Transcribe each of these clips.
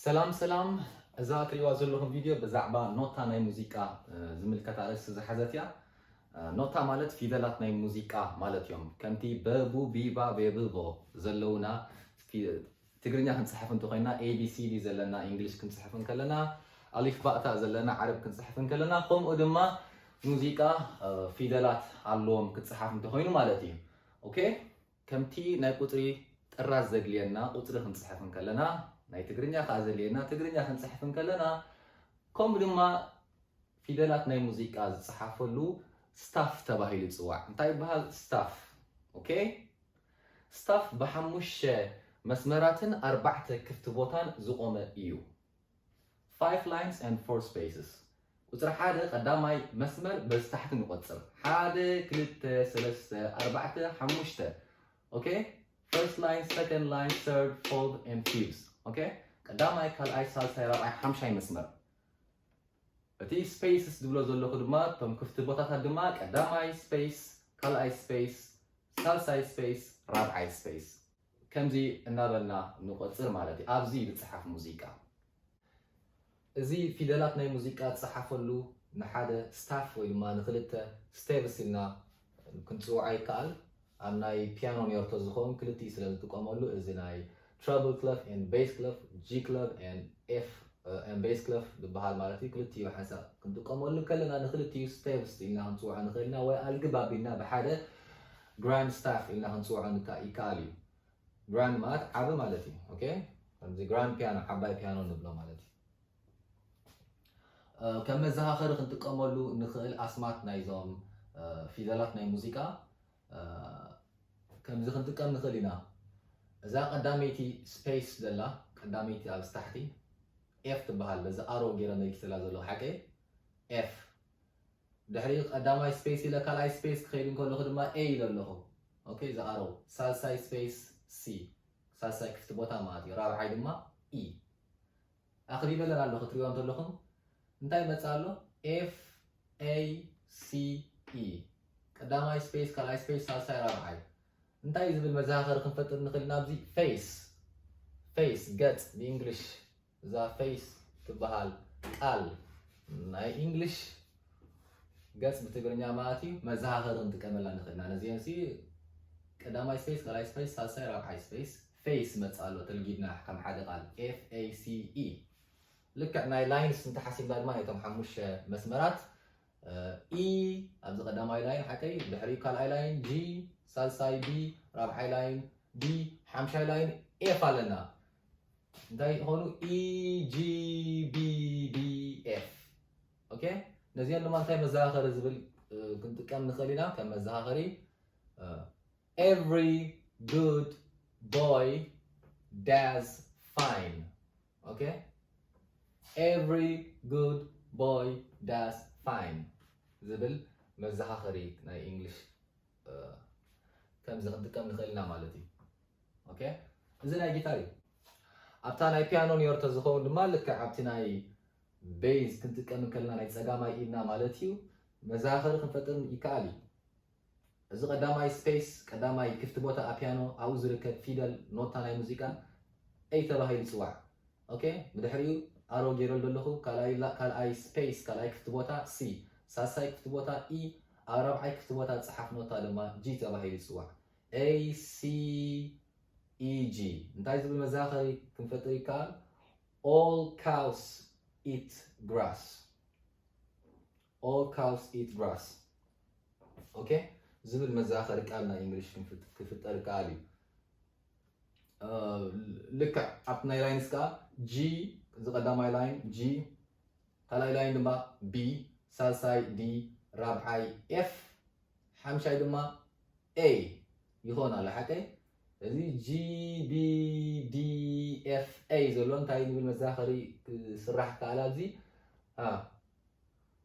ሰላም ሰላም፣ እዛ እትሪእዋ ዘለኹም ቪድዮ ብዛዕባ ኖታ ናይ ሙዚቃ ዝምልከት ኣርእስቲ ዝሓዘት እያ። ኖታ ማለት ፊደላት ናይ ሙዚቃ ማለት እዮም። ከምቲ በቡ ቢባ ቤብቦ ዘለውና ትግርኛ ክንፅሕፍ እንተኮይና ኤቢሲዲ ዘለና እንግሊሽ ክንፅሕፍ እንከለና ኣሊፍ ባእታ ዘለና ዓረብ ክንፅሕፍ እንከለና ከምኡ ድማ ሙዚቃ ፊደላት ኣለዎም ክፅሓፍ እንተኮይኑ ማለት እዩ። ኦኬ፣ ከምቲ ናይ ቁፅሪ ጥራዝ ዘድልየና ቁፅሪ ክንፅሕፍ እንከለና ናይ ትግርኛ ከዓ ዘድልየና ትግርኛ ክንፅሕፍ እንከለና ከምኡ ድማ ፊደላት ናይ ሙዚቃ ዝፅሓፈሉ ስታፍ ተባሂሉ ይፅዋዕ። እንታይ ይበሃል? ስታፍ። ኦኬ፣ ስታፍ ብሓሙሽተ መስመራትን ኣርባዕተ ክፍቲ ቦታን ዝቆመ እዩ። Five lines and four spaces። ቁፅሪ ሓደ ቀዳማይ መስመር በዚ ታሕቲ ንቆፅር። ሓደ፣ ክልተ፣ ሰለስተ፣ ኣርባዕተ፣ ሓሙሽተ። ኦኬ፣ first line, second line, third, fourth and fifth። ኦኬ፣ ቀዳማይ፣ ካልኣይ፣ ሳልሳይ፣ ራብዓይ፣ ሓምሻይ መስመር። እቲ ስፔስስ ዝብሎ ዘለኹ ድማ እቶም ክፍቲ ቦታታት ድማ ቀዳማይ ስፔስ፣ ካልኣይ ስፔስ፣ ሳልሳይ ስፔስ፣ ራብዓይ ስፔስ። ከምዚ እናበልና ንቆፅር ማለት እዩ። ኣብዚ ዝፅሓፍ ሙዚቃ እዚ ፊደላት ናይ ሙዚቃ ዝፀሓፈሉ ንሓደ ስታፍ ወይ ድማ ንክልተ ስቴቭስ ኢልና ክንፅውዖ ይከኣል። ኣብ ናይ ፒያኖ ኔርቶ ዝኸውን ክልቲኡ ስለ ዝጥቀመሉ እዚ ናይ ትረብል ክለፍ ኤንድ ቤስ ክለፍ፣ ጂ ክለፍ ኤንድ ኤፍ ኤንድ ቤስ ክለፍ ዝበሃል ማለት እዩ። ክልቲኡ ሓንሳብ ክንጥቀመሉ ከለና ንክልቲኡ ስቴቭስ ኢልና ክንፅውዖ ንኽእል ኢና ወይ ኣልግብ ኣቢልና ብሓደ ግራንድ ስታፍ ኢልና ክንፅውዖ ንካ- ይከኣል እዩ። ግራንድ ማለት ዓቢ ማለት እዩ። ኦኬ፣ ከምዚ ግራንድ ፒያኖ ዓባይ ፒያኖ ንብሎ ማለት እዩ። ከም መዘኻኸሪ ክንጥቀመሉ ንኽእል ኣስማት ናይዞም ፊደላት ናይ ሙዚቃ ከምዚ ክንጥቀም ንኽእል ኢና። እዛ ቀዳመይቲ ስፔስ ዘላ ቀዳመይቲ ኣብ ስታሕቲ ኤፍ ትበሃል። በዚ ኣሮ ገይረ መሊክተላ ዘለኹ ሓቀይ ኤፍ። ድሕሪ ቀዳማይ ስፔስ ኢለ ካልኣይ ስፔስ ክኸይድ እንከለኹ ድማ ኤ ኢለ ኣለኹ። ኦኬ፣ እዛ ኣሮ። ሳልሳይ ስፔስ ሲ፣ ሳልሳይ ክፍቲ ቦታ ማለት እዩ። ራብዓይ ድማ ኢ። ኣኽቢበለን ኣለኹ፣ ትሪእዋ እንተለኹም እንታይ ይመጽእ ኣሎ? ኤፍ ኤ ሲ ኢ። ቀዳማይ ስፔስ፣ ካልኣይ ስፔስ፣ ሳልሳይ፣ ራብዓይ። እንታይ ዝብል መዘኻኸሪ ክንፈጥር ንኽእል ኢና ኣብዚ? ፌስ፣ ፌስ፣ ገጽ ብእንግሊሽ። እዛ ፌስ ትበሃል ቃል ናይ እንግሊሽ ገጽ ብትግርኛ ማለት እዩ። መዘኻኸሪ ክንጥቀመላ ንኽእል ኢና። ነዚአን ሲ ቀዳማይ ስፔስ፣ ካልኣይ ስፔስ፣ ሳልሳይ፣ ራብዓይ ስፔስ፣ ፌስ መጽእ ኣሎ ተልጊድና ከም ሓደ ቃል ኤፍ ኤ ሲ ኢ። ልክዕ ናይ ላይንስ እንተሓሲብና ድማ ናይቶም ሓሙሽተ መስመራት ኢ ኣብዚ ቀዳማይ ላይን ሓቀይ፣ ድሕሪኡ ካልኣይ ላይን ጂ፣ ሳልሳይ ቢ፣ ራብዓይ ላይን ዲ፣ ሓምሻይ ላይን ኤፍ ኣለና። እንታይ ይኾኑ? ኢ ጂ ቢ ዲ ኤፍ። ኦኬ፣ ነዚኦም ድማ እንታይ መዘኻኸሪ ዝብል ክንጥቀም ንኽእል ኢና ከም መዘኻኸሪ። Every good boy does fine. ኦኬ፣ every good boy does fine ዝብል መዘኻኸሪ ናይ እንግሊሽ ከምዚ ክንጥቀም ንኽእል ኢና ማለት እዩ። ኦኬ፣ እዚ ናይ ጊታር እዩ። ኣብታ ናይ ፒያኖ ኔርቶ ዝኸውን ድማ ልክዕ ኣብቲ ናይ ቤዝ ክንጥቀም እንከልና ናይ ጸጋማይ ኢድና ማለት እዩ መዘኻኸሪ ክንፈጥር ይከኣል እዩ። እዚ ቀዳማይ ስፔስ፣ ቀዳማይ ክፍቲ ቦታ ኣብ ፒያኖ ኣብኡ ዝርከብ ፊደል ኖታ ናይ ሙዚቃ ኤ ተባሂሉ ይጽዋዕ። ኦኬ፣ ብድሕሪኡ ኣሮ ገይረሉ ዘለኹ ካልኣይ ላ- ካልኣይ ስፔስ፣ ካልኣይ ክፍቲ ቦታ ሲ፣ ሳልሳይ ክፍቲ ቦታ ኢ፣ ኣብ ራብዓይ ክፍቲ ቦታ ዝጸሓፍ ኖታ ድማ ጂ ተባሂሉ ይጽዋዕ። ኤ ሲ ኢ ጂ እንታይ ዝብል መዘኻኸሪ ክንፈጥር ይከኣል? All cows eat grass. All cows eat grass. ኦኬ፣ ዝብል መዘኻኸሪ ቃል ናይ እንግሊሽ ክፍጠር ይከኣል እዩ። ልክዕ ኣብቲ ናይ ላይንስ ከዓ ጂ፣ እዚ ቀዳማይ ላይን ጂ፣ ካልኣይ ላይን ድማ ቢ፣ ሳልሳይ ዲ፣ ራብዓይ ኤፍ፣ ሓምሻይ ድማ ኤ ይኾን ኣሎ ሓቀይ። እዚ ጂ ቢ ዲ ኤፍ ኤ ዘሎ እንታይ ንብል መዘኻኸሪ ክስራሕ ከኣል ኣብዚ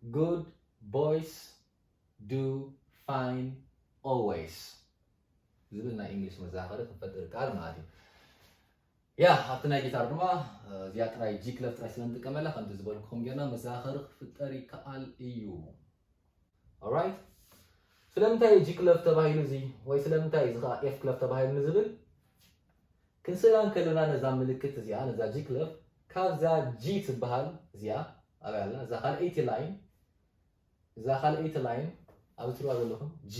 good boys do fine always ዝብል ናይ እንግሊሽ መዘኻኸሪ ክንፈጥር ከኣል ማለት እዩ። ያ ኣብቲ ናይ ጊታር ድማ እዚኣ ጥራይ ጂ ክለፍ ጥራይ ስለ ንጥቀመላ ከምቲ ዝበልኩኹም ጌርና መዘኻኸሪ ክፍጠር ይከኣል እዩ። ኦራይት፣ ስለምንታይ ጂ ክለፍ ተባሂሉ እዚ ወይ ስለምንታይ እዚ ከዓ ኤፍ ክለፍ ተባሂሉ ንዝብል ክንስእላ እንከለና ነዛ ምልክት እዚኣ ነዛ ጂ ክለፍ ካብዛ ጂ ትበሃል እዚኣ ኣበይ ኣላ? እዛ ካልኣይቲ ላይን፣ እዛ ካልኣይቲ ላይን ኣብዚ ትሪእዋ ዘለኹም ጂ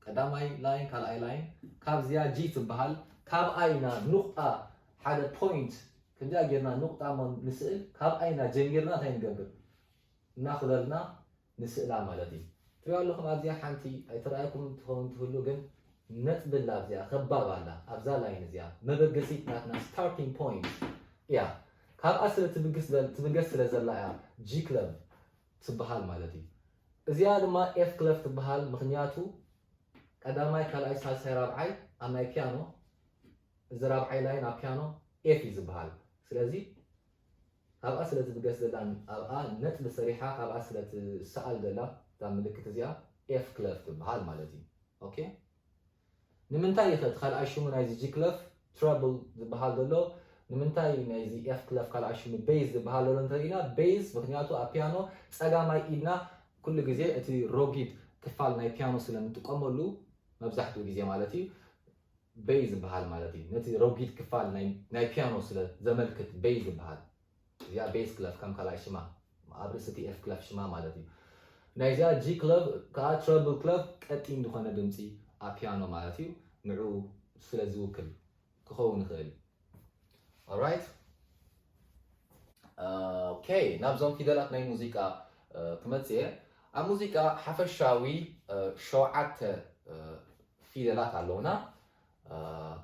ቀዳማይ ላይን ካልኣይ ላይን ካብዚኣ ጂ ትበሃል። ካብኣ ኢና ኑቕጣ ሓደ ፖይንት ከምዚኣ ጌርና ኑቕጣ እሞ ንስእል። ካብኣ ኢና ጀሚርና እንታይ ንገብር? እናኹለልና ንስእላ ማለት እዩ። ትሪኦ ኣለኹም ኣብዚኣ ሓንቲ ኣይተረኣየኩም ትኸውን ትህሉ ግን ነጥቢ ኣላ ኣብዚኣ ከባብ ኣላ ኣብዛ ላይን እዚኣ መበገሲት ናትና ስታርቲንግ ፖይንት እያ። ካብኣ ስለ ትብግስ ዘል- ትብገስ ስለ ዘላ እያ ጂ ክለብ ትበሃል ማለት እዩ። እዚኣ ድማ ኤፍ ክለፍ ትበሃል ምክንያቱ ቀዳማይ ካልኣይ ሳልሳይ ራብዓይ ኣብ ናይ ፒያኖ እዚ ራብዓይ ላይን ኣብ ፒያኖ ኤፍ እዩ ዝበሃል። ስለዚ ካብኣ ስለ ትብገስ ዘላ ኣብኣ ነጥቢ ሰሪሓ ካብኣ ስለ ትሰኣል ዘላ እዛ ምልክት እዚኣ ኤፍ ክለፍ ትበሃል ማለት እዩ። ኦኬ ንምንታይ ይኸ እቲ ካልኣይ ሽሙ ናይዚ ጂ ክለፍ ትረብል ዝበሃል ዘሎ ንምንታይ ናይዚ ኤፍ ክለፍ ካልኣይ ሽሙ ቤዝ ዝበሃል ዘሎ እንተሪኢና ቤዝ ምክንያቱ ኣብ ፒያኖ ፀጋማይ ኢድና ኩሉ ግዜ እቲ ሮጊድ ክፋል ናይ ፒያኖ ስለ ንጥቀመሉ መብዛሕትኡ ግዜ ማለት እዩ ቤዝ ዝበሃል ማለት እዩ ነቲ ረጒድ ክፋል ናይ- ናይ ፒያኖ ስለ ዘመልክት ቤዝ ዝበሃል እዚኣ ቤዝ ክለፍ ከም ካልኣይ ሽማ ኣብ ርእሲ እቲ ኤፍ ክለፍ ሽማ ማለት እዩ ናይዚኣ ጂ ክለፍ ከዓ ትረብል ክለፍ ቀጢን ዝኾነ ድምፂ ኣብ ፒያኖ ማለት እዩ ንዑ ስለ ዝውክል ክኸውን ይኽእል እዩ ኦራይት ኦኬ ናብዞም ፊደላት ናይ ሙዚቃ ክመፅእ እየ ኣብ ሙዚቃ ሓፈሻዊ ሸውዓተ ፊደላት ኣለውና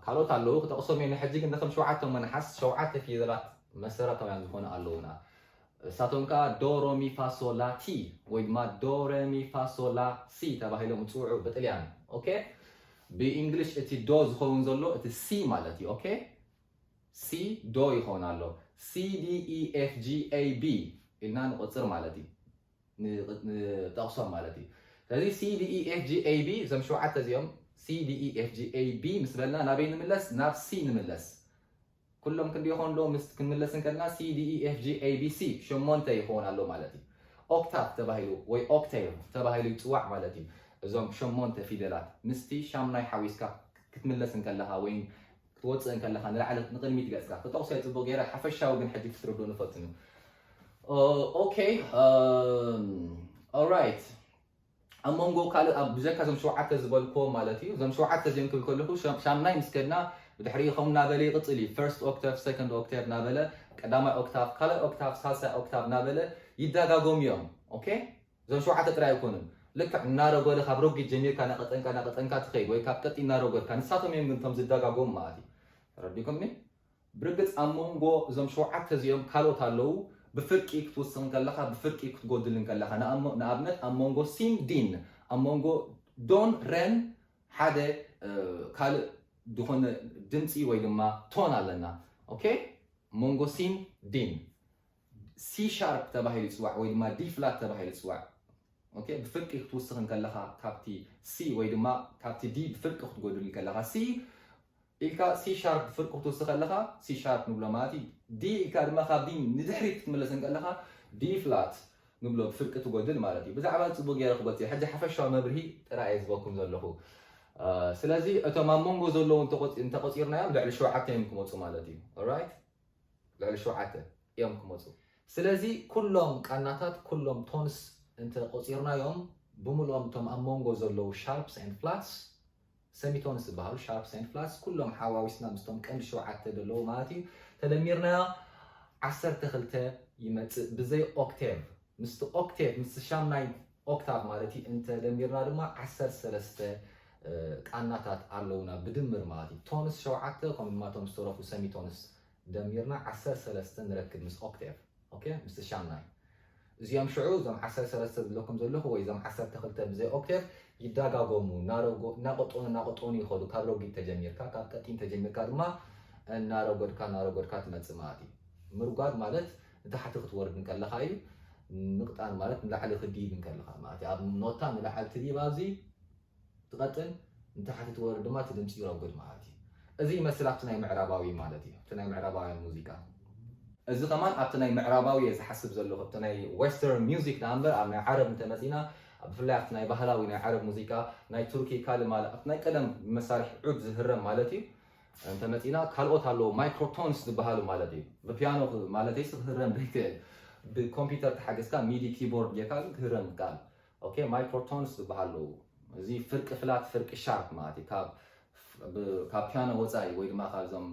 ካልኦት ኣለዉ ክጠቕሶም እየ ንሕጂ ግን ከም ሸውዓተ መናሓስ ሸውዓተ ፊደላት መሰረታውያን ዝኾኑ ኣለውና እሳቶም ከዓ ዶሮሚፋሶላቲ ወይ ድማ ዶረሚፋሶላ ሲ ተባሂሎም ዝፅውዑ ብጥልያን ኦኬ ብእንግሊሽ እቲ ዶ ዝኸውን ዘሎ እቲ ሲ ማለት እዩ ኦኬ ሲ ዶ ይኸውን ኣሎ C D E F G A B ኢልና ንቆፅር ማለት እዩ ንጠቕሶም ማለት እዩ ስለዚ C D E F G A B እዞም ሸውዓተ እዚኦም C D E F G A B ምስ በልና ናበይ ንምለስ ናብ ሲ ንምለስ ኩሎም ክንዲ ይኾን ዶ ምስ ክንምለስ እንከልና C D E F G A B C ሸሞንተ ይኸውን ኣሎ ማለት እዩ ኦክታቭ ተባሂሉ ወይ ኦክቴቭ ተባሂሉ ይፅዋዕ ማለት እዩ እዞም ሸሞንተ ፊደላት ምስቲ ሻምናይ ሓዊስካ ክትምለስ እንከለኻ ወይ ክትወፅእ እንከለኻ ንላዕሊ ንቕድሚት ገፅካ ክጠቕሶ እየ ፅቡቕ ገይረ ሓፈሻዊ ግን ሕጂ ክትርዱ ንፈትኑ ኦኬ ኦራይት ኣብ መንጎ ካልእ ኣብ ብጀካ እዞም ሸውዓተ ዝበልክዎም ማለት እዩ እዞም ሸውዓተ እዚኦም ክብል ከለኹ ሻምናይ ምስ ከድና ብድሕሪኡ ከም እናበለ ይቕፅል እዩ ፈርስት ኦክታቭ ሰኮንድ ኦክታቭ እናበለ ቀዳማይ ኦክታቭ ካልኣይ ኦክታቭ ሳልሳይ ኦክታቭ እናበለ ይደጋገሙ እዮም ኦኬ እዞም ሸውዓተ ጥራይ ኣይኮኑን ልክዕ እናረጎደ ካብ ረጒድ ጀሚርካ ናቀጠንካ ናቀጠንካ ትኸይድ ወይ ካብ ቀጢ እናረጎድካ ንሳቶም እዮም ግን እቶም ዝደጋገሙ ማለት እዩ ተረዲኩምኒ ብርግፅ ኣብ መንጎ እዞም ሸውዓተ እዚኦም ካልኦት ኣለዉ ብፍርቂ ክትውስኽ እንከለኻ ብፍርቂ ክትጎድል እንከለኻ ንኣብነት ኣብ መንጎ ሲን ዲን ኣብ መንጎ ዶን ረን ሓደ ካልእ ዝኾነ ድምፂ ወይ ድማ ቶን ኣለና ኦኬ መንጎ ሲን ዲን ሲ ሻርፕ ተባሂሉ ይፅዋዕ ወይ ድማ ዲ ፍላት ተባሂሉ ይፅዋዕ ኦኬ ብፍርቂ ክትውስኽ እንከለኻ ካብቲ ሲ ወይ ድማ ካብቲ ዲ ብፍርቂ ክትጎድል እንከለኻ ሲ ኢልካ ሲ ሻርፕ ብፍርቂ ክትውስኽ ከለኻ ሲ ሻርፕ ንብሎ ማለት እዩ ዲ ኢልካ ድማ ካብ ዲ ንድሕሪት ክትምለስ እንከለኻ ዲ ፍላት ንብሎ ብፍርቂ ትጎድል ማለት እዩ ብዛዕባ ፅቡቅ ገይረ ክገልፅ ሕጂ ሓፈሻዊ መብርሂ ጥራይ እየ ዝበኩም ዘለኹ ስለዚ እቶም ኣብ መንጎ ዘለዉ እንተቆፂርናዮም ልዕሊ ሸውዓተ እዮም ክመፁ ማለት እዩ ኦራይት ልዕሊ ሸውዓተ እዮም ክመፁ ስለዚ ኩሎም ቃናታት ኩሎም ቶንስ እንተ ቆፂርናዮም ብምልኦም እቶም ኣብ መንጎ ዘለዉ sharps and flats semitones ዝበሃሉ sharps and flats ኩሎም ሓዋዊስና ምስቶም ቀንዲ ሸውዓተ ዘለዉ ማለት እዩ ተደሚርናዮ ዓሰርተ ክልተ ይመፅእ ብዘይ octave ምስቲ octave ምስቲ ሻምናይ octave ማለት እዩ እንተ ደሚርና ድማ ዓሰርተ ሰለስተ ቃናታት ኣለውና ብድምር ማለት እዩ ቶንስ ሸውዓተ ከምኡ ድማ እቶም ዝተረፉ semitones ደሚርና ዓሰርተ ሰለስተ ንረክብ ምስ octave okay ምስቲ ሻምናይ እዚኦም ሽዑ እዞም ዓሰርተ ሰለስተ ዝብለኩም ዘለኹ ወይ እዞም ዓሰርተ ክልተ ብዘይ octave ይደጋገሙ እናረጎ- እናቆጠኑ እናቆጠኑ ይኸዱ ካብ ረጒድ ተጀሚርካ ካብ ቀጢን ተጀሚርካ ድማ እናረጎድካ እናረጎድካ ትመፅእ ማለት እዩ ምርጓድ ማለት ንታሕቲ ክትወርድ እንከለኻ እዩ ምቕጣን ማለት ንላዕሊ ክድይብ እንከለኻ ማለት እዩ ኣብ ኖታ ንላዕሊ ትድይብ ኣብዚ ትቐጥን ንታሕቲ ትወርድ ድማ እቲ ድምፂ ይረጉድ ማለት እዩ እዚ ይመስል ኣብቲ ናይ ምዕራባዊ ማለት እዩ እቲ ናይ ምዕራባውያን ሙዚቃ እዚ ከማን ኣብቲ ናይ ምዕራባዊ እየ ዝሓስብ ዘለኹ ኣብቲ ናይ western music ዳ እምበር ኣብ ናይ ዓረብ እንተመፂና ብፍላይ ኣብቲ ናይ ባህላዊ ናይ ዓረብ ሙዚቃ ናይ ቱርኪ ካልእ ማለት ኣብቲ ናይ ቀደም መሳርሒ ዑድ ዝህረም ማለት እዩ እንተመፂና ካልኦት ኣለዉ፣ ማይክሮቶንስ ዝበሃሉ ማለት እዩ። ብፒያኖ ክ- ማለተይስ ክህረም ዘይክእል፣ ብኮምፒውተር ተሓገዝካ ሚዲ ኪቦርድ ጌርካ ግን ክህረም ይከኣል። ኦኬ፣ ማይክሮቶንስ ዝበሃሉ፣ እዚ ፍርቂ ፍላት ፍርቂ ሻርፕ ማለት እዩ። ካብ ብ- ካብ ፒያኖ ወፃኢ ወይ ድማ ካብዞም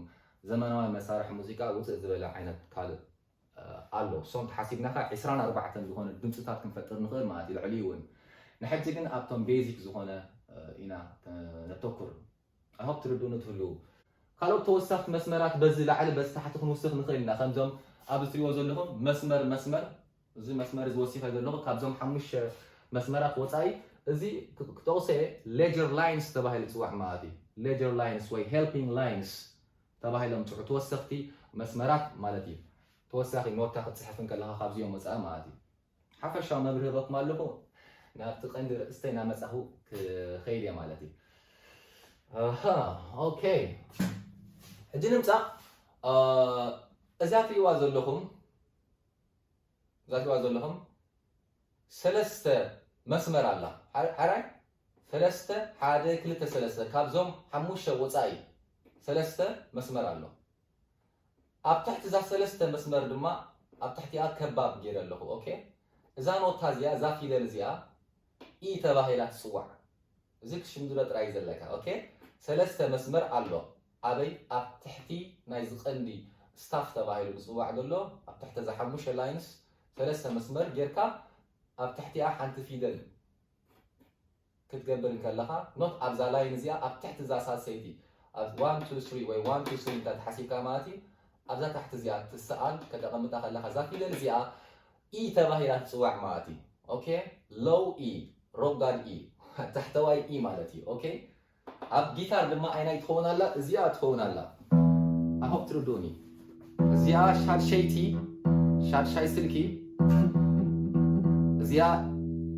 ዘመናዊ መሳርሒ ሙዚቃ ውፅእ ዝበለ ዓይነት ካልእ ኣሎ። እሶም ተሓሲብና ከ ዕስራን ኣርባዕተን ዝኾነ ድምፅታት ክንፈጥር ንኽእል ማለት እዩ። ልዕሊ እውን ንሕጂ ግን ኣብቶም ቤዚክ ዝኾነ ኢና ነተኩር። ኣሆብ ትርድኡኒ ትህልዉ። ካልኦት ተወሳኽቲ መስመራት በዚ ላዕሊ በዚ ታሕቲ ክንውስኽ ንኽእል ኢና። ከምዞም ኣብዚ ትሪእዎ ዘለኹም መስመር መስመር፣ እዚ መስመር እዚ ወሲኸ ዘለኹ ካብዞም ሓሙሽተ መስመራት ወፃኢ እዚ ክጠቕሰ ሌጀር ላይንስ ተባሂሉ ይፅዋዕ ማለት እዩ። ሌጀር ላይንስ ወይ ሄልፒንግ ላይንስ ተባሂሎም ፅሑ ተወሰኽቲ መስመራት ማለት እዩ። ተወሳኺ ኖታ ክትፅሕፍ እንከለኻ ካብዚኦም ወፃኢ ማለት እዩ። ሓፈሻዊ መብርሂ በኩም ኣለኹ። ናብቲ ቀንዲ ርእስተይ እናመፃኹ ክኸይድ እየ ማለት እዩ። ኣሃ፣ ኦኬ። ሕጂ ንምፃእ እዛ ትሪእዋ ዘለኹም እዛ ትሪእዋ ዘለኹም ሰለስተ መስመር ኣላ። ሓራይ ሰለስተ ሓደ ክልተ ሰለስተ ካብዞም ሓሙሽተ ወፃኢ ሰለስተ መስመር ኣሎ። ኣብ ትሕቲ እዛ ሰለስተ መስመር ድማ ኣብ ትሕቲኣ ከባብ ገይረ ኣለኹ። ኦኬ፣ እዛ ኖታ እዚኣ እዛ ፊደል እዚኣ ኢ ተባሂላ ትፅዋዕ። እዚ ክትሽምድዶ ጥራይ ዘለካ። ኦኬ፣ ሰለስተ መስመር ኣሎ። ኣበይ? ኣብ ትሕቲ ናይዚ ቀንዲ ስታፍ ተባሂሉ ዝፅዋዕ ዘሎ ኣብ ትሕቲ እዛ ሓሙሽተ ላይንስ ሰለስተ መስመር ጌርካ ኣብ ትሕቲኣ ሓንቲ ፊደል ክትገብር እንከለኻ ኖት ኣብዛ ላይን እዚኣ ኣብ ትሕቲ እዛ ሳልሰይቲ ኣብ one two three ወይ one two three እንተ ተሓሲብካ ማለት እዩ ኣብዛ ታሕቲ እዚኣ ትሰኣል ከተቐምጣ ከለኻ እዛ ፊደል እዚኣ ኢ ተባሂላ ትፅዋዕ ማለት እዩ። ኦኬ፣ ሎው ኢ፣ ሮጋድ ኢ፣ ታሕተዋይ ኢ ማለት እዩ። ኦኬ፣ ኣብ ጊታር ድማ ኣይናይ ትኸውን ኣላ፣ እዚኣ ትኸውን ኣላ። ኣሆብ ትርድኡኒ። እዚኣ ሻድሸይቲ ሻድሻይ ስልኪ እዚኣ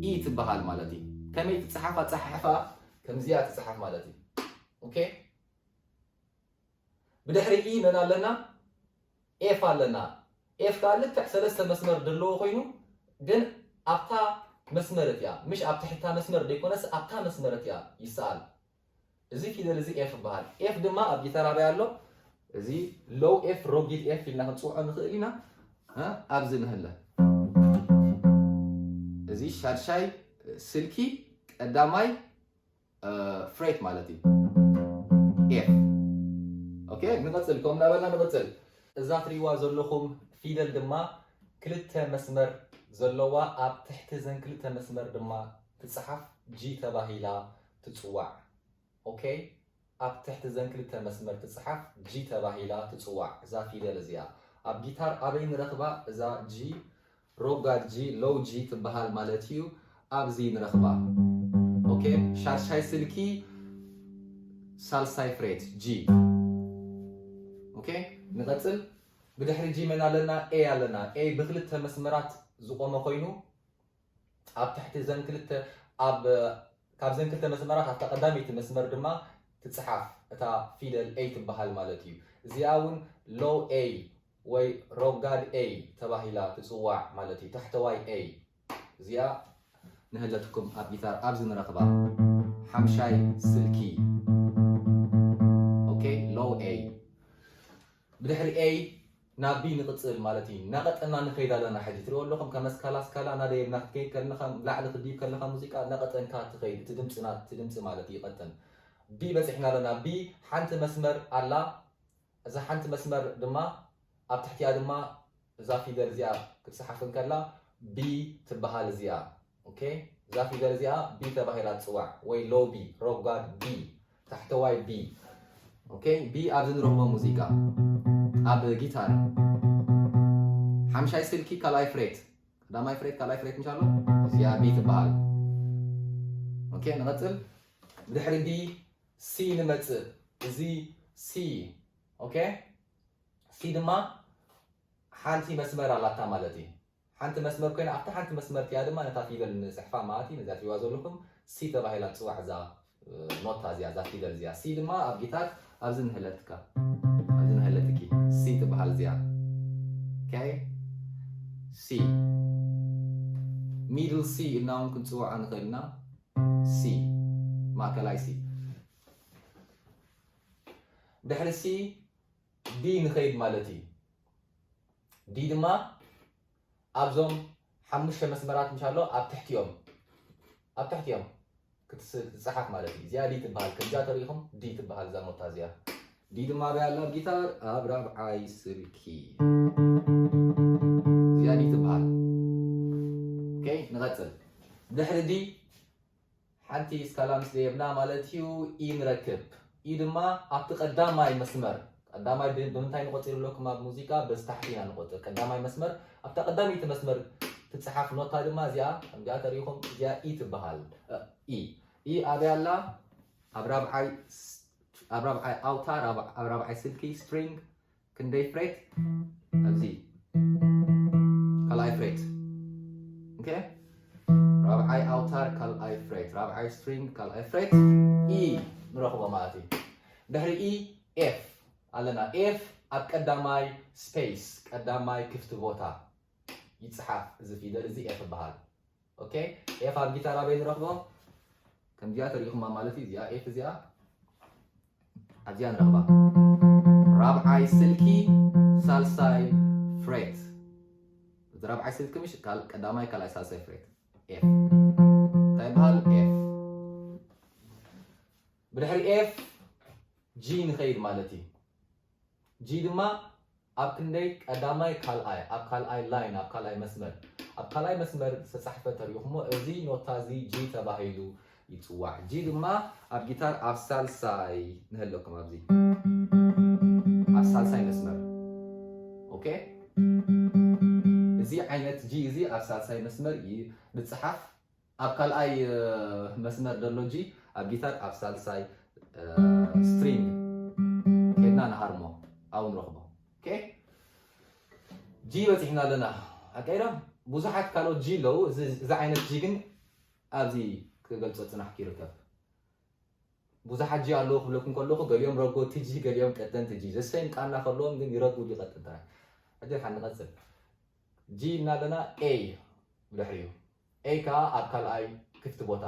ኢ ትበሃል ማለት እዩ። ከመይ ትፅሓፍ ኣፀሓሕፋ ከምዚኣ ትፅሓፍ ማለት እዩ። ኦኬ፣ ብድሕሪ ኢ መን ኣለና? ኤፍ ኣለና። ኤፍ ከዓ ልክዕ ሰለስተ መስመር ዘለዎ ኮይኑ ግን ኣብታ መስመር እቲኣ ምሽ ኣብ ትሕታ መስመር ዘይኮነስ ኣብታ መስመር እቲኣ ይሰኣል። እዚ ፊደል እዚ ኤፍ ይበሃል። ኤፍ ድማ ኣብ ጊታር ኣበይ ኣሎ? እዚ ሎው ኤፍ ሮጊድ ኤፍ ኢልና ክንፅውዖ ንኽእል ኢና። እ፣ ኣብዚ ንህለ እዚ ሻድሻይ ስልኪ ቀዳማይ ፍሬት ማለት እዩ። ኤፍ። ኦኬ፣ ንቐፅል። ከም እናበልና ንቐፅል። እዛ ትሪእዋ ዘለኹም ፊደል ድማ ክልተ መስመር ዘለዋ ኣብ ትሕቲ ዘን ክልተ መስመር ድማ ትፅሓፍ ጂ ተባሂላ ትፅዋዕ። ኦኬ፣ ኣብ ትሕቲ ዘን ክልተ መስመር ትፅሓፍ ጂ ተባሂላ ትፅዋዕ እዛ ፊደል እዚኣ። ኣብ ጊታር ኣበይ ንረኽባ እዛ ጂ? ሮጋድ ጂ፣ ሎው ጂ ትበሃል ማለት እዩ። ኣብዚ ንረኽባ። ኦኬ፣ ሻድሻይ ስልኪ ሳልሳይ ፍሬት ጂ። ኦኬ፣ ንቐጽል። ብድሕሪ ጂ መን ኣለና? ኤ ኣለና። ኤ ብክልተ መስመራት ዝቆመ ኮይኑ ኣብ ትሕቲ ዘን ክልተ ኣብ ካብ ዘን ክልተ መስመራት ኣብታ ቀዳመይቲ መስመር ድማ ትጽሓፍ እታ ፊደል ኤ ትበሃል ማለት እዩ። እዚኣ እውን ሎው ኤ ወይ ሮጋድ ኤ ተባሂላ ትጽዋዕ ማለት እዩ። ታሕተዋይ ኤ እዚኣ ንህለትኩም ኣብ ጊታር ኣብዚ ንረኽባ ሓምሻይ ስልኪ። ኦኬ፣ ሎው ኤ። ብድሕሪ ኤ ናብ ቢ ንቕጽል ማለት እዩ። እናቐጠና ንኸይድ ኣለና። ሕጂ ትሪኦ ኣለኹም ከም ስካላ ስካላ እናደየብና ክትከይድ ከለኻ ላዕሊ ክትድይብ ከለኻ ሙዚቃ እናቐጠንካ ትኸይድ። እቲ ድምፂ ናት እቲ ድምፂ ማለት እዩ ይቐጥን። ቢ በፂሕና ኣለና። ቢ ሓንቲ መስመር ኣላ። እዛ ሓንቲ መስመር ድማ ኣብ ትሕቲኣ ድማ እዛ ፊደል እዚኣ ክትፅሓፍ እንከላ ቢ ትበሃል እዚኣ። ኦኬ፣ እዛ ፊደል እዚኣ ቢ ተባሂላ ትፅዋዕ ወይ ሎው ቢ፣ ሮጓድ ቢ፣ ታሕተዋይ ቢ። ኦኬ፣ ቢ ኣብዚ ንረኽቦ ሙዚቃ ኣብ ጊታር ሓምሻይ ስልኪ ካልኣይ ፍሬት፣ ቀዳማይ ፍሬት ካልኣይ ፍሬት ምሻሎ እዚኣ ቢ ትበሃል። ኦኬ፣ ንቐፅል። ብድሕሪ ቢ ሲ ንመፅእ። እዚ ሲ። ኦኬ፣ ሲ ድማ ሓንቲ መስመር ኣላታ ማለት እዩ። ሓንቲ መስመር ኮይና ኣብታ ሓንቲ መስመር እቲኣ ድማ ነታ ፊደል ንፅሕፋ ማለት እዩ። ነዛ ትሪእዋ ዘለኹም ሲ ተባሂላ ትፅዋዕ እዛ ኖታ እዚኣ፣ እዛ ፊደል እዚኣ። ሲ ድማ ኣብ ጊታር ኣብዚ ንህለትካ፣ ኣብዚ ንህለትኪ ሲ ትበሃል እዚኣ። ኦኬ፣ ሲ፣ ሚድል ሲ ኢልና እውን ክንፅውዓ ንኽእል ኢና። ሲ፣ ማእከላይ ሲ። ድሕሪ C D ንኸይድ ማለት እዩ። D ድማ ኣብዞም ሓሙሽተ መስመራት ምሻሎ ኣብ ትሕቲኦም፣ ኣብ ትሕቲኦም ክትስ-፣ ክትጽሓፍ ማለት እዩ። እዚኣ D ትበሃል። ከምዚኣ ተሪኢኹም D ትበሃል እዛ ኖታ እዚኣ። D ድማ ኣበይ ኣላ ኣብ ጊታር? ኣብ ራብዓይ ስልኪ። እዚኣ D ትበሃል። ኦኬ፣ ንቐጽል። ድሕሪ D ሓንቲ ስካላ ምስ ደየብና ማለት እዩ፣ E ንረክብ። E ድማ ኣብቲ ቀዳማይ መስመር፣ ቀዳማይ ብ-፣ ብምንታይ ንቆጽር ይብለኩም ኣብ ሙዚቃ? በዚ ታሕቲ ኢና ንቆጽር። ቀዳማይ መስመር፣ ኣብታ ቀዳመይቲ መስመር ትጽሓፍ ኖታ ድማ እዚኣ፣ ከምዚኣ ተሪኢኹም፣ እዚኣ E ትበሃል። እ፣ E። E ኣበይ ኣላ? ኣብ ራብዓይ ስ-፣ ኣብ ራብዓይ ኣውታር፣ ኣብ፣ ኣብ ራብዓይ ስልኪ፣ ስትሪንግ፣ ክንደይ ፍሬት? ኣብዚ ካልኣይ ፍሬት። ኦኬ፣ ራብዓይ ኣውታር ካልኣይ ፍሬት፣ ራብዓይ ስትሪንግ ካልኣይ ፍሬት፣ E ንረኽቦ ማለት እዩ። ድሕሪ E F ኣለና። F ኣብ ቀዳማይ ስፔስ፣ ቀዳማይ ክፍቲ ቦታ ይጽሓፍ። እዚ ፊደል እዚ F ይበሃል። ኦኬ፣ F ኣብ ጊታር ኣበይ ንረኽቦ? ከምዚኣ ተሪኢኹማ ማለት እዩ። እዚኣ F እዚኣ ኣብዚኣ ንረኽባ። ራብዓይ ስልኪ፣ ሳልሳይ ፍሬት። እዚ ራብዓይ ስልኪ ምሽ፣ ካል-፣ ቀዳማይ፣ ካልኣይ፣ ሳልሳይ ፍሬት። F። እንታይ ይበሃል? F። ብድሕሪ F G ንኸይድ ማለት እዩ። G ድማ ኣብ ክንደይ? ቀዳማይ፣ ካልኣይ፣ ኣብ ካልኣይ ላይን፣ ኣብ ካልኣይ መስመር። ኣብ ካልኣይ መስመር ዝተጻሕፈ ተሪኢኹሞ፣ እዚ ኖታ እዚ G ተባሂሉ ይጽዋዕ። G ድማ ኣብ ጊታር ኣብ ሳልሳይ ንህለኩም፣ ኣብዚ ኣብ ሳልሳይ መስመር። ኦኬ፣ እዚ ዓይነት G እዚ ኣብ ሳልሳይ መስመር ይጽሓፍ። ኣብ ካልኣይ፣ እ፣ መስመር ዘሎ G ኣብ ጊታር ኣብ ሳልሳይ፣ እ፣ ስትሪንግ ኬድና ንሃርሞ፣ ኣብኡ ንረኽቦ። ኦኬ፣ G በጺሕና ኣለና። ኣቀይራ ብዙሓት ካልኦት G ኣለዉ። እዚ፣ እዚ ዓይነት G ግን ኣብዚ ክገልጾ ጽናሕኩ ይርከብ። ብዙሓት G ኣለዉ ክብለኩም ከለኹ፣ ገሊኦም ረጎድቲ G፣ ገሊኦም ቀጠንቲ G። ዘሰይም ቃና ከለዎም ግን ይረጉድ ይቀጥን ጥራይ። ሕጂ ንሓ ንቐጽል። G እና ኣለና፣ A ብድሕሪኡ። A ከኣ ኣብ ካልኣይ ክፍቲ ቦታ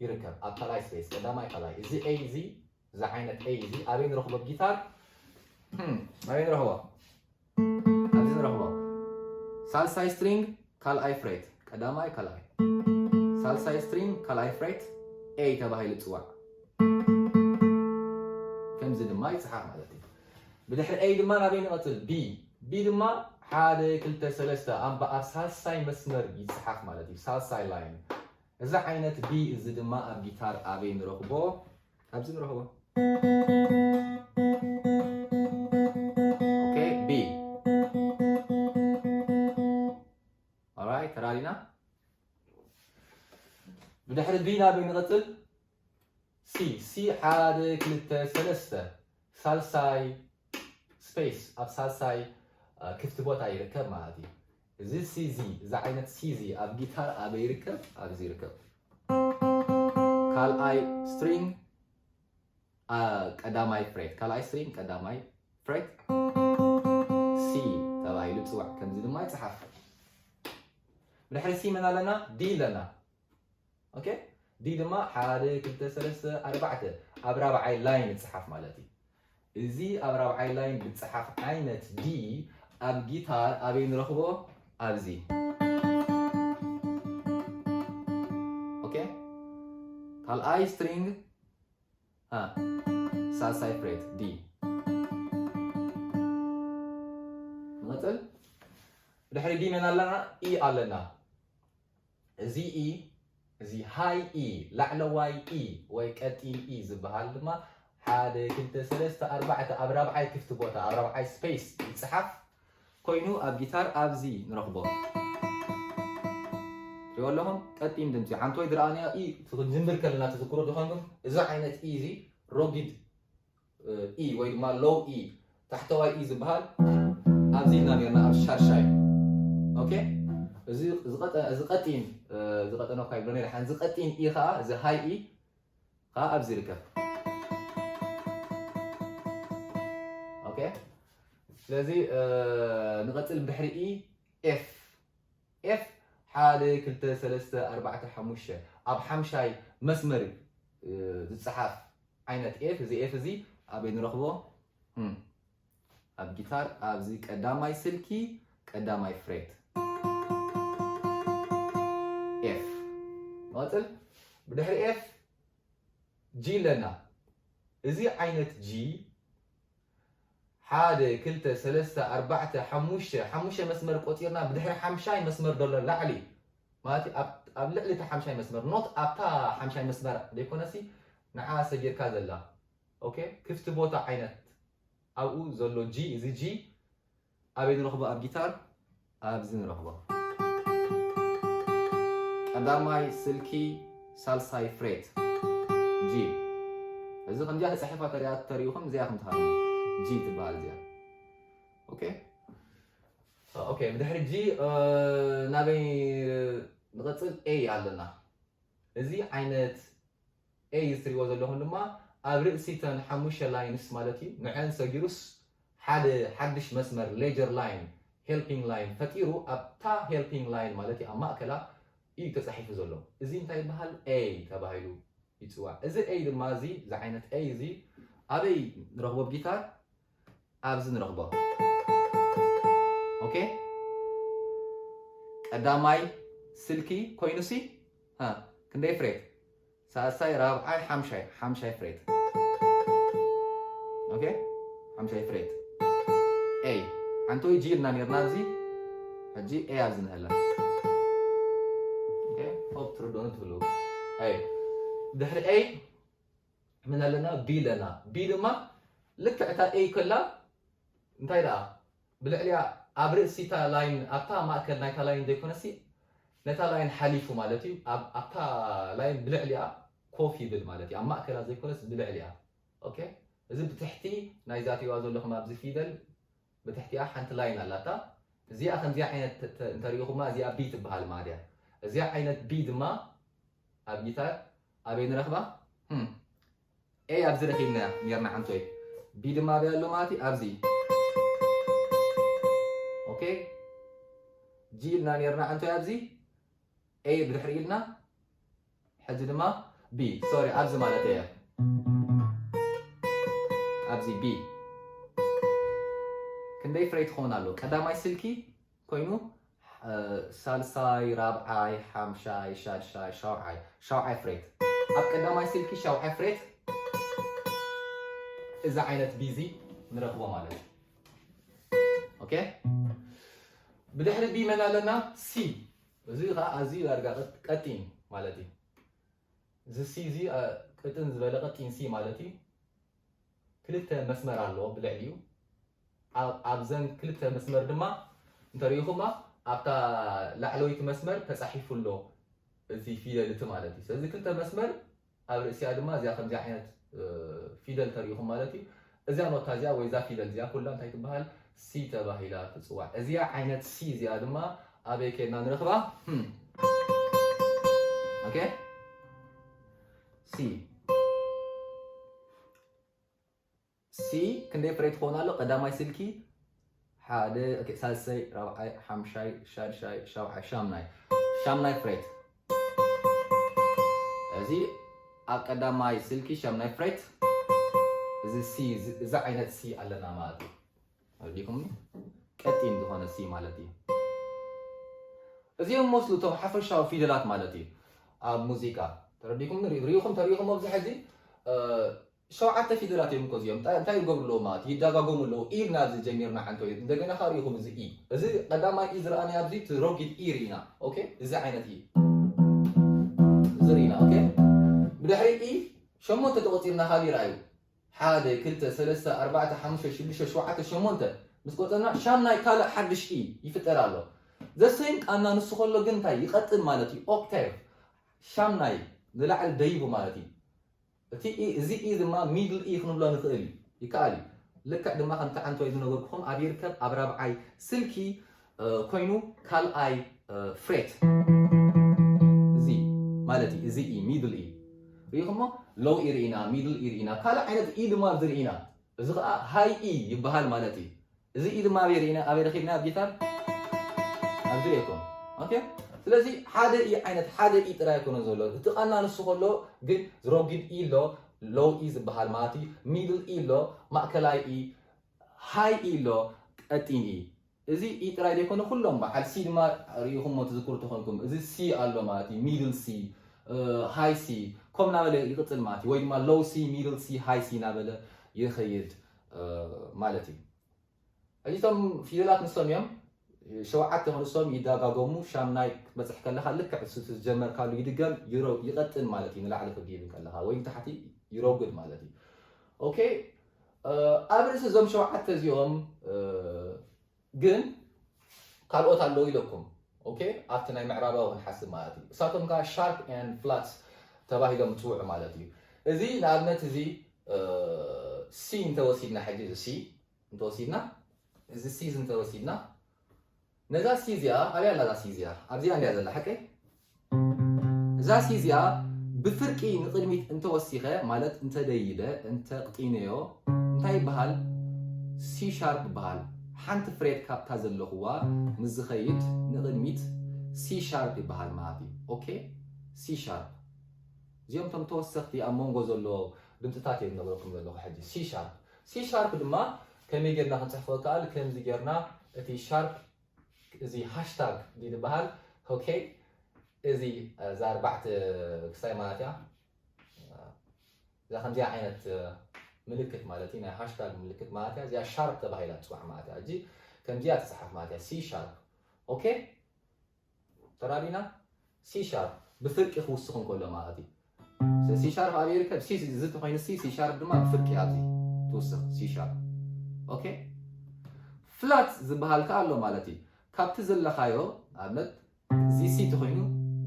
ይርከብ፣ ኣብ ካልኣይ ስፔስ፣ ቀዳማይ ካልኣይ። እዚ A እዚ፣ እዚ ዓይነት A እዚ ኣበይ ንረኽቦ? ጊታር፣ ህም፣ ኣበይ ንረኽቦ? ኣብዚ ንረኽቦ። ሳልሳይ ስትሪንግ ካልኣይ ፍሬት፣ ቀዳማይ ካልኣይ። ሳልሳይ ስትሪንግ ካልኣይ ፍሬት A ተባሂሉ ይጽዋዕ። ከምዚ ድማ ይጽሓፍ ማለት እዩ። ብድሕሪ A ድማ ናበይ ንቐጽል? B። B ድማ ሓደ፣ ክልተ፣ ሰለስተ ኣብ፣ ኣብ ሳልሳይ መስመር ይጽሓፍ ማለት እዩ። ሳልሳይ ላይን። እዚ ዓይነት B እዚ ድማ ኣብ ጊታር ኣበይ ንረኽቦ? ኣብዚ ንረኽቦ። ኦኬ፣ B። ኦራይት፣ ተራዲና። ብድሕሪ B ናበይ ንቐጽል? C። C ሓደ፣ ክልተ፣ ሰለስተ፣ ሳልሳይ ስፔስ፣ ኣብ ሳልሳይ፣ እ፣ ክፍቲ ቦታ ይርከብ ማለት እዩ። እዚ C እዚ፣ እዚ ዓይነት C እዚ ኣብ ጊታር ኣበይ ይርከብ? ኣብዚ ይርከብ። ካልኣይ ስትሪንግ፣ እ፣ ቀዳማይ ፍሬት፣ ካልኣይ ስትሪንግ ቀዳማይ ፍሬት፣ C ተባሂሉ ይጽዋዕ። ከምዚ ድማ ይጽሓፍ። ብድሕሪ C መን ኣለና? D ኣለና። ኦኬ፣ D ድማ ሓደ፣ ክልተ፣ ሰለስተ፣ ኣርባዕተ ኣብ ራብዓይ ላይን ይጽሓፍ ማለት እዩ። እዚ ኣብ ራብዓይ ላይን ዝጽሓፍ ዓይነት D ኣብ ጊታር ኣበይ ንረኽቦ? ኣብዚ። ኦኬ፣ ካልኣይ ስትሪንግ፣ ሃ፣ ሳልሳይ ፍሬት፣ D። ንቐጽል። ድሕሪ D መን ኣለና? E ኣለና። እዚ E፣ እዚ ሃይ E፣ ላዕለዋይ E ወይ ቀጢን E ዝበሃል ድማ ሓደ፣ ክልተ፣ ሰለስተ፣ ኣርባዕተ ኣብ ራብዓይ ክፍቲ ቦታ፣ ኣብ ራብዓይ ስፔስ ይጽሓፍ ኮይኑ ኣብ ጊታር ኣብዚ ንረኽቦ። ትሪኦ ኣለኹም? ቀጢን ድምጺ። ሓንቲ ወይ ዝረኣናዮ E፣ ክንጅምር ከለና ትዝክሩ ዶ ኾንኩም? እዚ ዓይነት E እዚ ረጒድ ኢ ወይ ድማ ሎው ኢ፣ ታሕተዋይ ኢ ዝበሃል ኣብዚ ኢልና ኔርና፣ ኣብ ሻድሻይ። ኦኬ፣ እዚ፣ እዚ ቀጠ-፣ እዚ ቀጢን፣ እ፣ እዚ ቀጠነ እኳ ይብሎ ነይረ። ሓን እዚ ቀጢን ኢ ኸዓ፣ እዚ ሃይ ኢ ኸዓ ኣብዚ ይርከብ። ኦኬ፣ ስለዚ፣ እ፣ ንቐጽል። ብድሕሪ ኢ ኤፍ፣ ኤፍ ሓደ፣ ክልተ፣ ሰለስተ፣ ኣርባዕተ፣ ሓሙሽተ ኣብ ሓምሻይ መስመር፣ እ፣ ዝጸሓፍ ዓይነት ኤፍ፣ እዚ ኤፍ እዚ ኣበይ ንረኽቦ? ኣብ ጊታር ኣብዚ ቀዳማይ ስልኪ ቀዳማይ ፍሬት ኤፍ። መቐጽል ብድሕሪ ኤፍ ጂ ኣለና። እዚ ዓይነት ጂ ሓደ ክልተ ሰለስተ ኣርባዕተ ሓሙሽተ ሓሙሽተ መስመር ቆጺርና ብድሕሪ ሓምሻይ መስመር ዘሎ ላዕሊ ማለት ኣብ ልዕሊ እቲ ሓምሻይ መስመር ኖት ኣብታ ሓምሻይ መስመር ዘይኮነሲ ንዓ ሰጊርካ ዘላ ኦኬ ክፍቲ ቦታ ዓይነት ኣብኡ ዘሎ ጂ እዚ ጂ ኣበይ ንረኽቦ ኣብ ጊታር ኣብዚ ንረኽቦ ቀዳማይ ስልኪ ሳልሳይ ፍሬት ጂ እዚ ከምዚኣ ተፃሒፋ ተሪኣ ተሪኢኹም እዚኣ ከም ትሃሉ ጂ ትበሃል እዚኣ ኦኬ ኦኬ ብድሕሪ ጂ ናበይ ንቐፅል ኤ ኣለና እዚ ዓይነት ኤ እዚ ትሪእዎ ዘለኹም ድማ ኣብ ርእሲ ተን ሓሙሽተ ላይንስ ማለት እዩ ንዐን ሰጊሩስ ሓደ ሓድሽ መስመር ሌጀር ላይን ሄልፒንግ ላይን ፈጢሩ ኣብታ ሄልፒንግ ላይን ማለት እዩ ኣብ ማእከላ እዩ ተፃሒፉ ዘሎ እዚ እንታይ ይበሃል ኤ ተባሂሉ ይፅዋዕ እዚ ኤ ድማ እዚ ዝዓይነት ኤ እዚ ኣበይ ንረኽቦ ጊታር ኣብዚ ንረኽቦ ኦኬ ቀዳማይ ስልኪ ኮይኑሲ ክንደይ ፍሬት ሳልሳይ ራብዓይ ሓምሻይ ሓምሻይ ፍሬት ኦኬ ሓምሻይ ፍሬት ኤ ሓንቲ ወይ ጂ ኢልና ነርና ኣብዚ ሕጂ ኤ ኣብዚ ንህላ ኦኬ ሆፕ ትርድኡኒ ትህልው ኣይ ድሕሪ ኤ ምን ኣለና ቢ ኣለና ቢ ድማ ልክዕ እታ ኤ ከላ እንታይ ደኣ ብልዕሊያ ኣብ ርእሲታ ላይን ኣብታ ማእከል ናይታ ላይን ዘይኮነሲ ነታ ላይን ሓሊፉ ማለት እዩ ኣብታ ላይን ብልዕሊያ ኮፍ ይብል ማለት እዩ ኣብ ማእከላ ዘይኮነስ ብልዕሊያ ኦኬ እዚ ብትሕቲ ናይዛ ትሪዋ ዘለኹም ኣብዚ ፊደል ብትሕቲኣ ሓንቲ ላይን ኣላታ እዚኣ ከምዚኣ ዓይነት እንተሪኢኹማ እዚኣ ቢ ትበሃል ማለት እያ እዚኣ ዓይነት ቢ ድማ ኣብ ጊታር ኣበይ ንረኽባ ኤ ኣብዚ ረኺብና ኔርና ሓንቶይ ቢ ድማ ኣበይ ኣሎ ማለት ኣብዚ ኦኬ ጂ ኢልና ኔርና ሓንቶይ ኣብዚ ኤ ብድሕሪ ኢልና ሕጂ ድማ ቢ ሶሪ ኣብዚ ማለት እየ ኣብዚ ቢ ክንደይ ፍሬ ትኸውን ኣሎ ቀዳማይ ስልኪ ኮይኑ ሳልሳይ ራብዓይ ሓምሻይ ሻድሻይ ሻውዓይ ሻውዓይ ፍሬት ኣብ ቀዳማይ ስልኪ ሻውዓይ ፍሬት እዚ ዓይነት ቢዚ ንረኽቦ ማለት እዩ ኦኬ ብድሕሪ ቢ መን ኣለና ሲ እዚ ከዓ ኣዝዩ ዳርጋ ቀጢን ማለት እዩ እዚ ሲ እዚ ቅጥን ዝበለ ቀጢን ሲ ማለት እዩ ክልተ መስመር ኣለዎ ብልዕሊኡ ኣብዘን ክልተ መስመር ድማ እንተሪኢኹማ ኣብታ ላዕለወይቲ መስመር ተፃሒፉ ኣሎ እቲ ፊደል እቲ ማለት እዩ ስለዚ ክልተ መስመር ኣብ ርእሲያ ድማ እዚኣ ከምዚ ዓይነት ፊደል ተሪኢኹም ማለት እዩ እዚኣ ኖታ እዚኣ ወይ እዛ ፊደል እዚኣ ኩላ እንታይ ትበሃል ሲ ተባሂላ ትፅዋዕ እዚኣ ዓይነት ሲ እዚኣ ድማ ኣበይ ከድና ንረኽባ ሲ ሲ ክንደይ ፍሬት ክኾን ኣሎ ቀዳማይ ስልኪ ሓደ ሳልሰይ ራብዓይ ሓምሻይ ሻድሻይ ሻውዓይ ሻምናይ ሻምናይ ፍሬት እዚ ኣብ ቀዳማይ ስልኪ ሻምናይ ፍሬት እዚ ሲ እዚ ዓይነት ሲ ኣለና ማለት እዩ ኣዲኹም ቀጢን ዝኾነ ሲ ማለት እዩ እዚኦም መስሉ እቶም ሓፈሻዊ ፊደላት ማለት እዩ ኣብ ሙዚቃ ተረዲኹም ሪኢኹም ተሪኢኹም ኣብዚ ሕዚ ሸውዓተ ፊደላት እዮም እኮ እዚኦም እንታይ ይገብሩ ኣለዉ ማለት ይዳጋገሙ ኣለዉ ኢ ኢልና ኣብዚ ጀሚርና ሓንቲ ወይ እንደገና ከዓ ሪኢኹም እዚ ኢ እዚ ቀዳማይ ኢ ዝረኣናዮ ኣብዚ እቲ ረጒድ ኢ ርኢና ኦኬ እዚ ዓይነት ኢ እዚ ርኢና ኦኬ ብድሕሪ ኢ ሸሞንተ ተቆፂርና ካሊእ ረኣዩ ሓደ ክልተ ሰለስተ ኣርባዕተ ሓሙሽተ ሽዱሽተ ሸውዓተ ሸሞንተ ምስ ቆፀርና ሻምናይ ካልእ ሓድሽ ኢ ይፍጠር ኣሎ ዘሰይም ቃና ንሱ ከሎ ግን እንታይ ይቐጥል ማለት እዩ ኦክታይቭ ሻምናይ ንላዕሊ ደይቡ ማለት እዩ እቲ ኢ እዚ ኢ ድማ ሚድል ኢ ክንብሎ ንኽእል እዩ ይከኣል እዩ ልክዕ ድማ ከምቲ ዓንቶ ዝነገርኩኹም ኣብ ይርከብ ኣብ ራብዓይ ስልኪ ኮይኑ ካልኣይ ፍሬት እዚ ማለት እዩ እዚ ኢ ሚድል ኢ ርኢኹሞ ሎው ኢ ርኢና ሚድል ኢ ርኢና ካልእ ዓይነት ኢ ድማ ኣብዚ ርኢና እዚ ከዓ ሃይ ኢ ይበሃል ማለት እዩ እዚ ኢ ድማ ኣበይ ርኢና ኣበይ ረኪብና ኣብ ጊታር ኣብዚ ርኢኩም ኦኬ ስለዚ ሓደ ኢ ዓይነት ሓደ ኢ ጥራይ ኣይኮነ ዘሎ እቲ ቃና ንሱ ከሎ ግን ዝረጉድ ኢ ኣሎ low E ዝበሃል ማለት እዩ። Middle E ኣሎ፣ ማእከላይ E፣ high E ኣሎ፣ ቀጢን E። እዚ E ጥራይ ዘይኮነ ኩሎም በዓል C ድማ ርኢኹሞ ትዝክሩ ተኾንኩም፣ እዚ C ኣሎ ማለት እዩ። Middle C፣ high C፣ ከም ናበለ ይቕጽል ማለት እዩ። ወይ ድማ low C፣ middle C፣ high C ናበለ ይኸይድ ማለት እዩ። እዚቶም ፊደላት ንሶም እዮም ሸውዓተ ክንሶም ይደጋገሙ። ሻምናይ ክትበጽሕ ከለኻ ልክዕ እሱ ዝጀመርካሉ ይድገም፣ ይሮ- ይቐጥን ማለት እዩ። ንላዕሊ ክድይብ ከለኻ ወይ ንታሕቲ ይረጉድ ማለት እዩ። ኦኬ፣ ኣብ ርእሲ እዞም ሸውዓተ እዚኦም ግን ካልኦት ኣለዉ ኢለኩም። ኦኬ፣ ኣብቲ ናይ ምዕራባዊ ክንሓስብ ማለት እዩ። እሳቶም ከዓ sharp and flat ተባሂሎም ዝፅውዑ ማለት እዩ። እዚ ንኣብነት እዚ C እንተወሲድና፣ ሕጂ እዚ C እንተወሲድና፣ እዚ C እዚ እንተወሲድና፣ ነዛ C እዚኣ ኣብያ ኣላ? እዛ C እዚኣ ኣብዚኣ እንድያ ዘላ፣ ሓቀይ? እዛ C እዚኣ ብፍርቂ ንቕድሚት እንተወሲኸ፣ ማለት እንተደይበ፣ እንተቕጢነዮ፣ እንታይ ይበሃል? C sharp ይበሃል። ሓንቲ ፍሬት ካብታ ዘለኹዋ ምስ ዝኸይድ ንቕድሚት C sharp ይበሃል ማለት እዩ። ኦኬ፣ C sharp። እዚኦም እቶም ተወሰኽቲ ኣብ መንጎ ዘሎ ድምፅታት እዮም ዝነግረኩም ዘለኹ ሕጂ። C sharp፣ C sharp ድማ ከመይ ጌርና ክንፅሕፎ ይከኣል? ከምዚ ጌርና እቲ sharp፣ እዚ ሃሽታግ ዝበሃል፣ ኦኬ፣ እዚ እዛ ኣርባዕተ ክሳይ ማለት እያ። እዛ ከምዚኣ ዓይነት ምልክት ማለት እዩ፣ ናይ ሃሽታግ ምልክት ማለት እያ። እዚኣ sharp ተባሂላ ትፅዋዕ ማለት እያ። ሕጂ ከምዚኣ ትፅሓፍ ማለት እያ፣ C sharp። ኦኬ፣ ተራዲና? C sharp ብፍርቂ ክውስኽ እንከሎ ማለት እዩ። C sharp ኣብ ይርከብ፣ C እዚ ተኾይኑ፣ C፣ C sharp ድማ ብፍርቂ ኣብዚ ትውስኽ፣ C sharp። ኦኬ፣ flat ዝበሃል ከኣ ኣሎ ማለት እዩ። ካብቲ ዘለኻዮ፣ ኣብነት እዚ C ተኾይኑ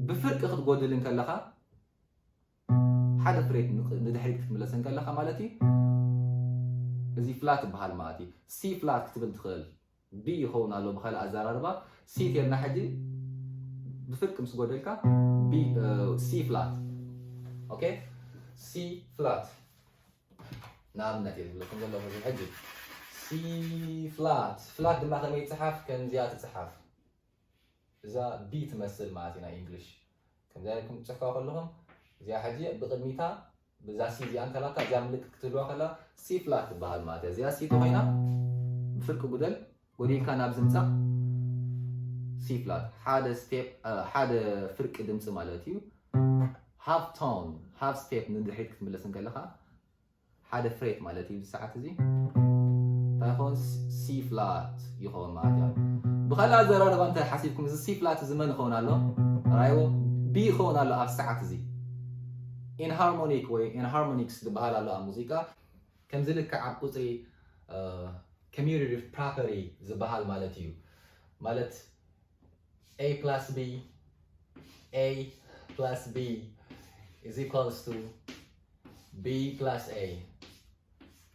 ብፍርቂ ክትጎድል እንከለኻ፣ ሓደ ፍሬት ንቕ- ንድሕሪት ክትምለስ እንከለኻ ማለት እዩ። እዚ flat ይበሃል ማለት እዩ። C flat ክትብል ትኽእል። B ይኸውን ኣሎ ብኻልእ ኣዘራርባ። C ተልና ሕጂ ብፍርቂ ምስ ጎደልካ፣ B፣ C flat። ኦኬ፣ C flat ንኣብነት እየ ዝብለኩም ዘለኹ። እዚ ሕጂ C flat፣ flat ድማ ከመይ ይፅሓፍ? ከምዚኣ ትፅሓፍ። እዛ B ትመስል ማለት እዩ ናይ English። ከምዚኣ ኢልኩም ትፅሕፋ ከለኹም፣ እዚኣ ሕጂ ብቕድሚታ ብዛ C እዚኣ እንተላታ፣ እዚኣ ምልክት ክትህልዋ ከላ C flat ትበሃል ማለት እያ። እዚኣ C ተኾይና ብፍርቂ ጉደል፣ ጎዲልካ ናብ ዝምጻእ፣ C flat ሓደ step፣ እ፣ ሓደ ፍርቂ ድምፂ ማለት እዩ። Half tone፣ half step ንድሕሪት ክትምለስ እንከለኻ፣ ሓደ ፍሬት ማለት እዩ። እዚ ሰዓት እዚ እንታይ ይኸውን? C flat ይኸውን ማለት እዩ። ብኻልእ ኣዘራርባ እንታይ ሓሲብኩም? እዚ C flat እዚ መን ይኸውን ኣሎ? ራይዎ፣ B ይኸውን ኣሎ ኣብ ሰዓት እዚ። Enharmonic ወይ enharmonics ዝበሃል ኣሎ ኣብ ሙዚቃ። ከምዚ ልክዕ ኣብ ቁፅሪ፣ እ፣ commutative property ዝበሃል ማለት እዩ። ማለት A plus B፣ A plus B is equals to B plus A,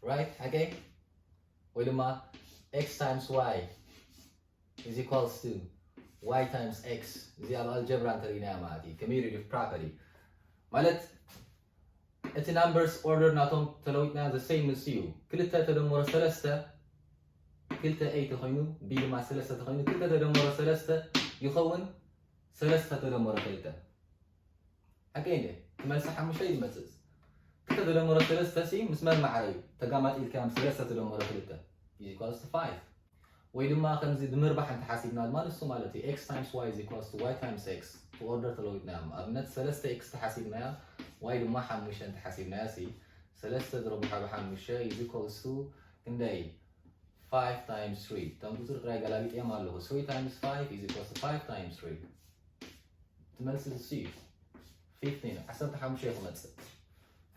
right? Okay? ወይ ድማ X times Y is equals to Y times X። እዚ ኣብ ኣልጀብራ እንተሪእናዮ ማለት እዩ፣ commutative property ማለት እቲ numbers order ናቶም ተለዊጥና the same ንሱ እዩ። ክልተ ተደምሮ ሰለስተ፣ ክልተ A ተኾይኑ፣ B ድማ ሰለስተ ተኾይኑ፣ ክልተ ተደምሮ ሰለስተ ይኸውን፣ ሰለስተ ተደምሮ ክልተ። ሓቀይ እንደ ትመልሲ ሓሙሽተ እዩ ዝመፅእ። ክልተ ተደምሮ ሰለስተ ሲ ምስ መን ማዕረ እዩ? ተጋማጢልካ ምስ ሰለስተ ተደምሮ ክልተ is equals to five። ወይ ድማ ከምዚ ብምርባሕ እንተሓሲብና ድማ ንሱ ማለት እዩ፣ X times Y is equals to Y times X to order ተለዊጥናዮም። ኣብነት ሰለስተ X ተሓሲብናያ፣ Y ድማ ሓሙሽተ እንተሓሲብናያ ሲ፣ ሰለስተ ዝረብሖ ብሓሙሽተ is equals to ክንደይ? Five times three። እቶም ቁፅሪ ጥራይ ገላቢጠዮም ኣለኹ። Three times five is equals to five times three። ትመልሲ ንሱ እዩ። Fifteen፣ ዓሰርተ ሓሙሽተ እዩ ክመፅእ።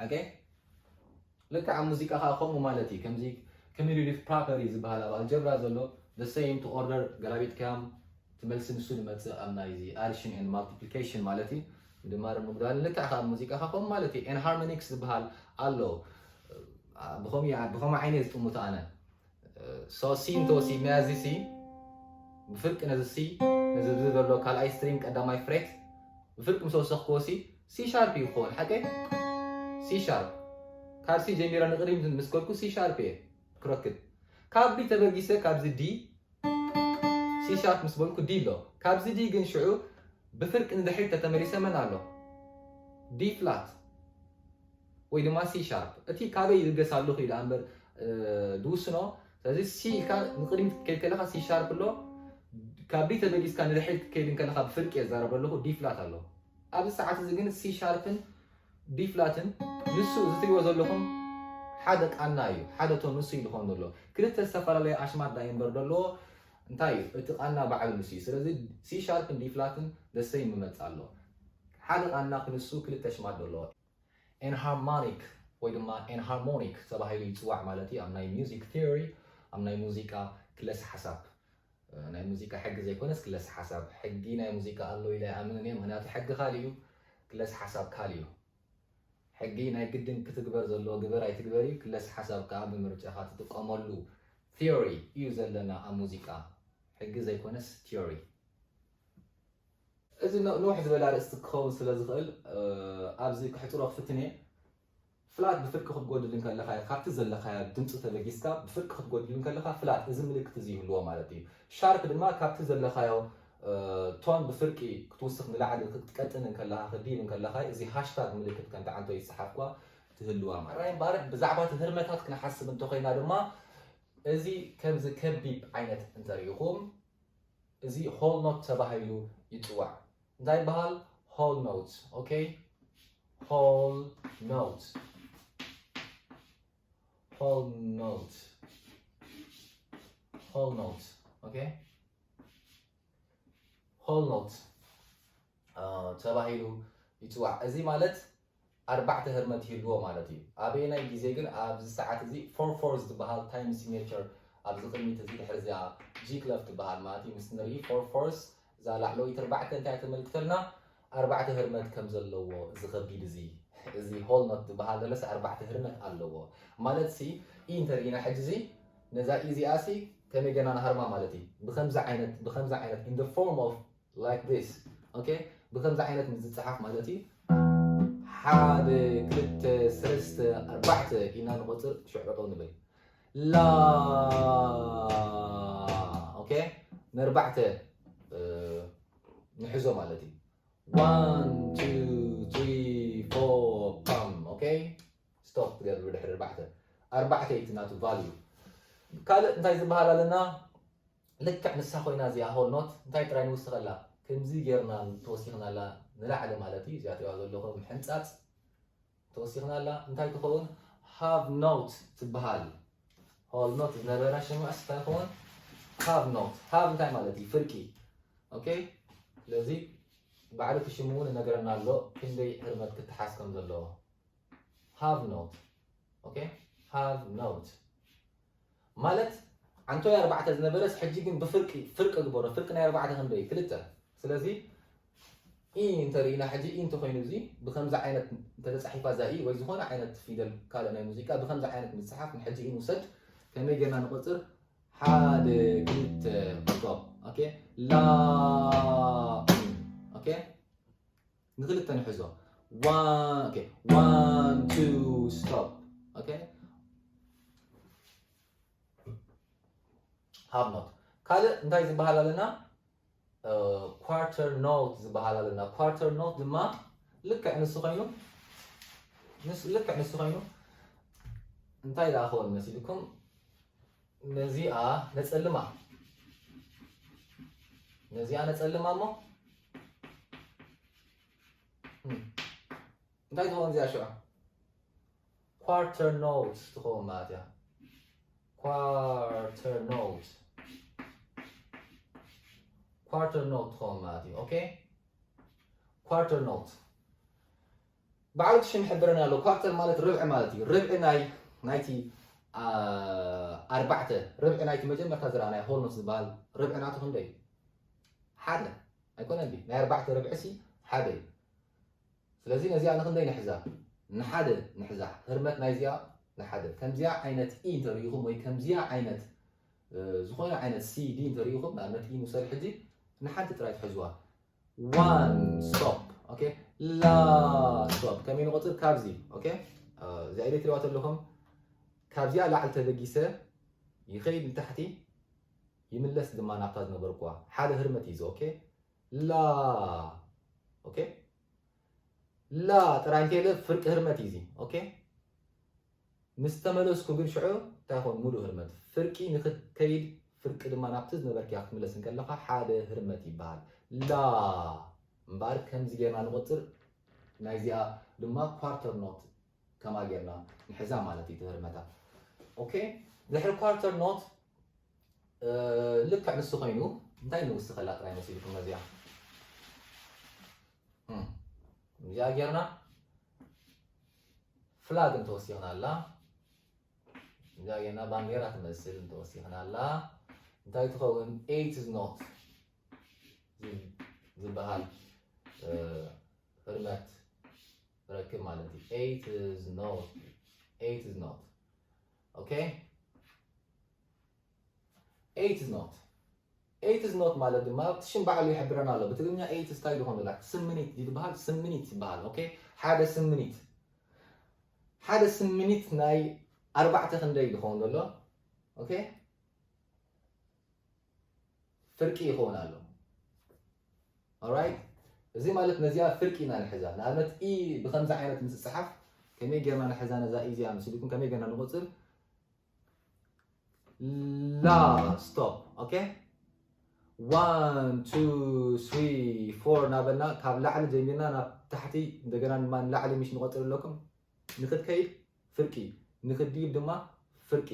ሓቀይ? ልክዕ ኣብ ሙዚቃ ከዓ ከምኡ ማለት እዩ። ከምዚ commutative property ዝበሃል ኣብ ኣልጀብራ ዘሎ፣ the same to order፣ ገላቢጥካዮም፣ እቲ መልሲ ንሱ ዝመፅእ ኣብ ናይዚ addition and multiplication ማለት እዩ። ምድማር ምጉዳል ልክዕ ካብ ሙዚቃ ከዓ ከምኡ ማለት እዩ። Enharmonics ዝበሃል ኣሎ። ብኸምኡ ብኸምኡ ዓይነ ዝጥምቶ ኣነ። So C እንተወሲድናያ፣ እዚ C ብፍርቂ ነዚ C፣ ነዚ ኣብዚ ዘሎ ካልኣይ string ቀዳማይ ፍሬት ብፍርቂ ምስ ወሰኽክዎ፣ C፣ C sharp እዩ ክኸውን። ሓቀይ? C sharp። ካብ C ጀሚረ ንቕድሚት ምስ ከድኩ C sharp እየ ክረክብ። ካብ B ተበጊሰ ካብዚ D፣ C sharp ምስ በልኩ D ኣሎ። ካብዚ D ግን ሽዑ ብፍርቂ ንድሕሪት ተተመሊሰ መን ኣሎ? D flat። ወይ ድማ C sharp። እቲ ካበይ ይልገስ ኣለኹ ኢለ እምበር ድውስኖ። ስለዚ C ኢልካ ንቕድሚት ክትከይድ ከለኻ C sharp ኣሎ። ካብ B ተበጊስካ ንድሕሪት ክትከይድ ከለኻ ብፍርቂ የዛረብ ኣለኹ፣ D flat ኣሎ። ኣብዚ ሰዓት እዚ ግን C sharp ን D flat ን ንሱ እዚ ትሪእዎ ዘለኹም ሓደ ቃና እዩ፣ ሓደ ቶን ንሱ እዩ ዝኾን ዘሎ። ክልተ ዝተፈላለዩ ኣሽማት ዳይ እምበር ዘለዎ እንታይ እዩ? እቲ ቃና ባዕሉ ንሱ እዩ። ስለዚ C sharp ን D flat ን the same ይመጽእ ኣሎ። ሓደ ቃና ክንሱ ክልተ ኣሽማት ዘለዎ። Enharmonic ወይ ድማ enharmonic ተባሂሉ ይጽዋዕ ማለት እዩ። ኣብ ናይ music theory፣ ኣብ ናይ ሙዚቃ ክለስ ሓሳብ፣ እ፣ ናይ ሙዚቃ ሕጊ ዘይኮነስ ክለስ ሓሳብ፣ ሕጊ ናይ ሙዚቃ ኣሎ ኢለ ኣይኣምንን እየ። ምኽንያቱ ሕጊ ካልእ እዩ፣ ክለስ ሓሳብ ካልእ እዩ። ሕጊ ናይ ግድን ክትግበር ዘለዎ ግበር ኣይትግበር እዩ። ክለስ ሓሳብ ከኣ ብምርጫኻ ትጥቀመሉ theory እዩ ዘለና ኣብ ሙዚቃ፣ ሕጊ ዘይኮነስ theory። እዚ ን-፣ ንውሕ ዝበለ ኣርእስቲ ክኸውን ስለ ዝኽእል፣ እ፣ ኣብዚ ክሕጽሮ ክፍትን እየ። ፍላት ብፍርቂ ክትጎድል እንከለኻ፣ ካብቲ ዘለኻዮ ድምጺ ተበጊስካ ብፍርቂ ክትጎድል እንከለኻ፣ ፍላት እዚ ምልክት እዚ ይህልዎ ማለት እዩ። ሻርፕ ድማ ካብቲ ዘለኻዮ፣ እ፣ ቶን ብፍርቂ ክትውስኽ ንላዕሊ ክትቀጥን እንከለኻ፣ ክትድይብ እንከለኻ፣ እዚ ሃሽታግ ምልክት ከምቲ ዓንቶ ይጸሓፍኳ ትህልዋ ማለት እዩ። ራይን ባርድ ብዛዕባ እቲ ህርመታት ክንሓስብ እንተኾይና ድማ፣ እዚ ከምዚ ከቢብ ዓይነት እንተሪኢኹም፣ እዚ ሆል ኖት ተባሂሉ ይጽዋዕ። እንታይ ይበሃል? ሆል ኖት። ኦኬ፣ ሆል ኖት፣ ሆል ኖት፣ ሆል ኖት። ኦኬ፣ ሆል ኖት፣ አ፣ ተባሂሉ ይጽዋዕ። እዚ ማለት ኣርባዕተ ህርመት ይህልዎ ማለት እዩ። ኣበየናይ ግዜ ግን? ኣብዚ ሰዓት እዚ ፎር ፎር ዝበሃል ታይም ሲግኔቸር፣ ኣብዚ ቅድሚት እዚ ድሕሪ እዚኣ ጂ ክለፍ ትበሃል ማለት እዩ። ምስ ንርኢ ፎር ፎርስ፣ እዛ ላዕለወይቲ ኣርባዕተ እንታይ ተመልክተልና? ኣርባዕተ ህርመት ከም ዘለዎ፣ እዚ ከቢድ እዚ፣ እዚ ሆል ኖት ዝበሃል ዘለስ ኣርባዕተ ህርመት ኣለዎ ማለት ሲ። ኢ እንተርኢና ሕጂ እዚ፣ ነዛ ኢ እዚኣ ሲ ከመይ ገና ንሃርማ ማለት እዩ። ብከምዚ ዓይነት፣ ብከምዚ ዓይነት in the form of like this። ኦኬ፣ ብከምዚ ዓይነት ምስ ዝጸሓፍ ማለት እዩ። ሓደ፣ ክልተ፣ ሰለስተ፣ ኣርባዕተ ኢና ንቆጽር፣ ሽዑ ጠጠው ንብል። ላ። ኦኬ፣ ንኣርባዕተ፣ እ፣ ንሕዞ ማለት እዩ። One, two, three, four፣ ፓም። ኦኬ፣ ስቶፕ ትገብር ድሕሪ ኣርባዕተ። ኣርባዕተ እዩ እቲ ናቱ ቫልዩ። ካልእ እንታይ ዝበሃል ኣለና? ልክዕ ንሳ ኮይና እዚኣ ሆል ኖት እንታይ ጥራይ ንውስኸላ? ከምዚ ጌርና ተወሲኽናላ ንላዕሊ ማለት እዩ። እዚኣ ትሪእዋ ዘለኹም ሕንጻጽ ተወሲኽናላ እንታይ ትኸውን? ሃቭ ኖት ትበሃል። ሆል ኖት ዝነበረ ሽምዕስ እንታይ ይኸውን? ሃቭ ኖት። ሃቭ እንታይ ማለት እዩ? ፍርቂ። ኦኬ፣ ስለዚ ባዕሉ እቲ ሽሙ እውን ይነግረና ኣሎ ክንደይ ህርመት ክትሓዝ ከም ዘለዎ። ሃቭ ኖት። ኦኬ፣ ሃቭ ኖት ማለት ዓንቶይ ኣርባዕተ ዝነበረስ ሕጂ ግን ብፍርቂ፣ ፍርቂ ግበሮ። ፍርቂ ናይ ኣርባዕተ ክንደይ እዩ? ክልተ። ስለዚ ኢ እንተርኢና ሕጂ ኢ እንተኾይኑ እዚ ብከምዚ ዓይነት እንተተጻሒፋ እዛ ኢ ወይ ዝኾነ ዓይነት ፊደል ካልእ ናይ ሙዚቃ ብከምዚ ዓይነት ምጽሓፍ ንሕጂ ኢ ንውሰድ። ከመይ ጌርና ንቆጽር? ሓደ፣ ክልተ፣ ስቶፕ። ኦኬ፣ ላ፣ ኦኬ፣ ንክልተ ንሕዞ። ዋን፣ ኦኬ፣ ዋን፣ ቱ፣ ስቶፕ። ኦኬ፣ ሃቭ ኖት። ካልእ እንታይ ዝበሃል ኣለና? እ፣ ኳርተር ኖት ዝበሃል ኣለና። ኳርተር ኖት ድማ ልክዕ ንሱ ኮይኑ፣ ንስ-፣ ልክዕ ንሱ ኮይኑ እንታይ ደኣ ክኸውን መሲልኩም? ነዚኣ ነጸልማ። ነዚኣ ነጸልማ እሞ፣ እም፣ እንታይ ትኸውን እዚኣ ሽዑ? ኳርተር ኖት ትኸውን ማለት እያ። ኳርተር ኖት። ኳርተር ኖት ትኸውን ማለት እዩ። ኦኬ? ኳርተር ኖት። ባዕሉ እቲ ሽም ይሕብረና ኣሎ። ኳርተር ማለት ርብዒ ማለት እዩ። ርብዒ ናይ፣ ናይቲ፣ አ፣ ኣርባዕተ፣ ርብዒ ናይቲ መጀመርታ ዝረኣናዮ ሆል ኖት ዝበሃል ርብዒ ናቱ ክንደይ እዩ? ሓደ። ኣይኮነን ድዩ? ናይ ኣርባዕተ ርብዒ ሲ ሓደ እዩ። ስለዚ ነዚኣ ንክንደይ ንሕዛ? ንሓደ ንሕዛ። ህርመት ናይዚኣ ንሓደ። ከምዚኣ ዓይነት ኢ እንተሪኢኹም ወይ ከምዚኣ ዓይነት፣ እ፣ ዝኾነ ዓይነት ሲ ዲ እንተሪኢኹም፣ ንኣብነት ኢ ንውሰድ ሕጂ፣ ንሓንቲ ጥራይ ትሕዝዋ። ዋን፣ ስቶፕ። ኦኬ? ላ፣ ስቶፕ። ከመይ ንቆጽር? ካብዚ። ኦኬ? እ፣ እዚኣ ኢለ ትሪእዋ ተለኹም፣ ካብዚኣ ላዕሊ ተበጊሰ ይኸይድ ንታሕቲ፣ ይምለስ ድማ ናብታ ዝነበርኩዋ። ሓደ ህርመት እዩ እዚ። ኦኬ? ላ። ኦኬ? ላ ጥራይ እንተይለ ፍርቂ ህርመት እዩ እዚ። ኦኬ? ምስ ተመለስኩ ግን ሽዑ እንታይ ይኸውን? ሙሉእ ህርመት። ፍርቂ ንኽትከይድ፣ ፍርቂ ድማ ናብቲ ዝነበርካዮ ክትምለስ እንከለኻ ሓደ ህርመት ይበሃል። ላ እምበኣር ከምዚ ጌርና ንቆጽር። ናይዚኣ ድማ ኳርተር ኖት ከማ ጌርና ንሕዛ ማለት እዩ፣ እቲ ህርመታ። ኦኬ፣ ድሕሪ ኳርተር ኖት፣ እ፣ ልክዕ ንሱ ኮይኑ እንታይ ንውስኸላ ጥራይ መሲልኩም ነዚኣ? እም፣ እዚኣ ጌርና ፍላግ እንተወሲኽና ኣላ፣ እዚኣ ጌርና ባንዴራ ትመስል እንተወሲኽና ኣላ፣ እንታይ ትኸውን? Eight is not ዝበሃል፣ እ፣ ህርመት ረክብ ማለት እዩ። Eight is not, eight is not. ኦኬ፣ eight is not, eight is not ማለት ድማ እቲ ሽም ባዕሉ ይሕብረና ኣሎ። ብትግርኛ ኤይት እንታይ ዝኾን ላ? ስምኒት ይበሃል፣ ስምኒት ይበሃል። ኦኬ፣ ሓደ ስምኒት፣ ሓደ ስምኒት ናይ ኣርባዕተ ክንደይ ይኸውን ዘሎ? ኦኬ፣ ፍርቂ ይኸውን ኣሎ። ኦራይት፣ እዚ ማለት ነዚኣ ፍርቂ ኢና ንሕዛ። ንኣብነት ኢ ብከምዚ ዓይነት ምስ ጽሓፍ ከመይ ጌርና ንሕዛ? ነዛ ኢ እዚኣ ምስ ኢልኩም ከመይ ጌርና ንቆጽር? ላ፣ ስቶፕ። ኦኬ፣ ዋን ቱ ስሪ ፎር እናበልና ካብ ላዕሊ ጀሚርና ናብ ታሕቲ እንደገና ድማ ንላዕሊ ምሽ ንቆጽር ኣለኩም። ንክትከይድ ፍርቂ፣ ንክድይብ ድማ ፍርቂ።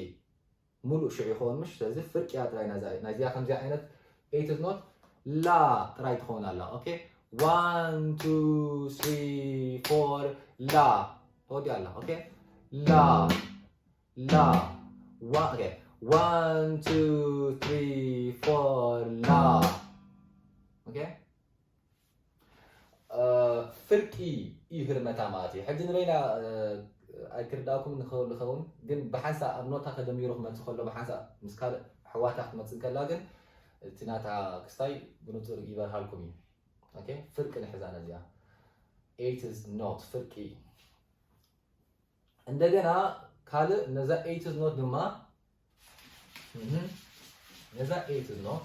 ሙሉእ ሽዑ ይኸውን ምሽ? ስለዚ ፍርቂ እያ ጥራይ ናይዛ፣ ናይዚኣ ከምዚኣ ዓይነት ኤይት ኖት ላ ጥራይ ትኸውን ኣላ። ኦኬ፣ ዋን ቱ ስሪ ፎር ላ ተወዲኣ ኣላ። ኦኬ፣ ላ ላ ዋ፣ ኦኬ፣ ዋን ቱ ስሪ ፎር ላ። ኦኬ፣ እ፣ ፍርቂ እዩ ህርመታ ማለት እዩ። ሕጂ ንበይና፣ እ፣ ኣይክርዳእኩም ንኸ-፣ ንኸውን፣ ግን ብሓንሳእ ኣብ ኖታ ተደሚሩ ክመጽእ ከሎ፣ ብሓንሳእ ምስ ካልእ ኣሕዋታ ክትመጽእ ከላ ግን እቲ ናታ ክስታይ ብንጹር ይበርሃልኩም እዩ። ኦኬ፣ ፍርቂ ንሕዛ ነዚኣ። Eight is not ፍርቂ። እንደገና ካልእ ነዛ ኤይት is not ድማ፣ እህ፣ ነዛ ኤይት is not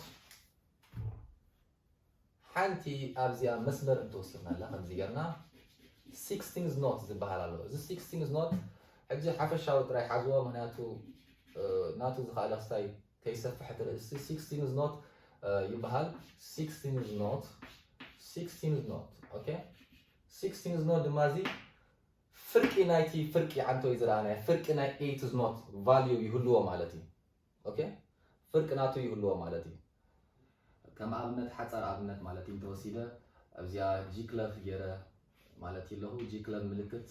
ሓንቲ ኣብዚኣ መስመር እንተወሲኽናላ ከምዚ ጌርና፣ ሲክስቲን is not ዝበሃል ኣሎ። እዚ ሲክስቲን is not ሕጂ ሓፈሻዊ ጥራይ ሓዝዎ፣ ምኽንያቱ፣ እ፣ ናቱ ዝኸኣለ ክስታይ ከይሰፍሕ እቲ ርእሲ። ሲክስቲን is not፣ እ፣ ይበሃል። ሲክስቲን is not፣ ሲክስቲን is not። ኦኬ፣ ሲክስቲን is not ድማ እዚ ፍርቂ ናይቲ ፍርቂ ዓንቶ እዩ ዝረኣናዮ። ፍርቂ ናይ ኤይት is not ቫልዩ ይህልዎ ማለት እዩ። ኦኬ፣ ፍርቂ ናቱ ይህልዎ ማለት እዩ። ከም ኣብነት፣ ሓጻር ኣብነት ማለት እዩ እንተወሲደ፣ ኣብዚኣ ጂ ክለፍ ገይረ ማለት ኣለኹ። ጂ ክለፍ ምልክት፣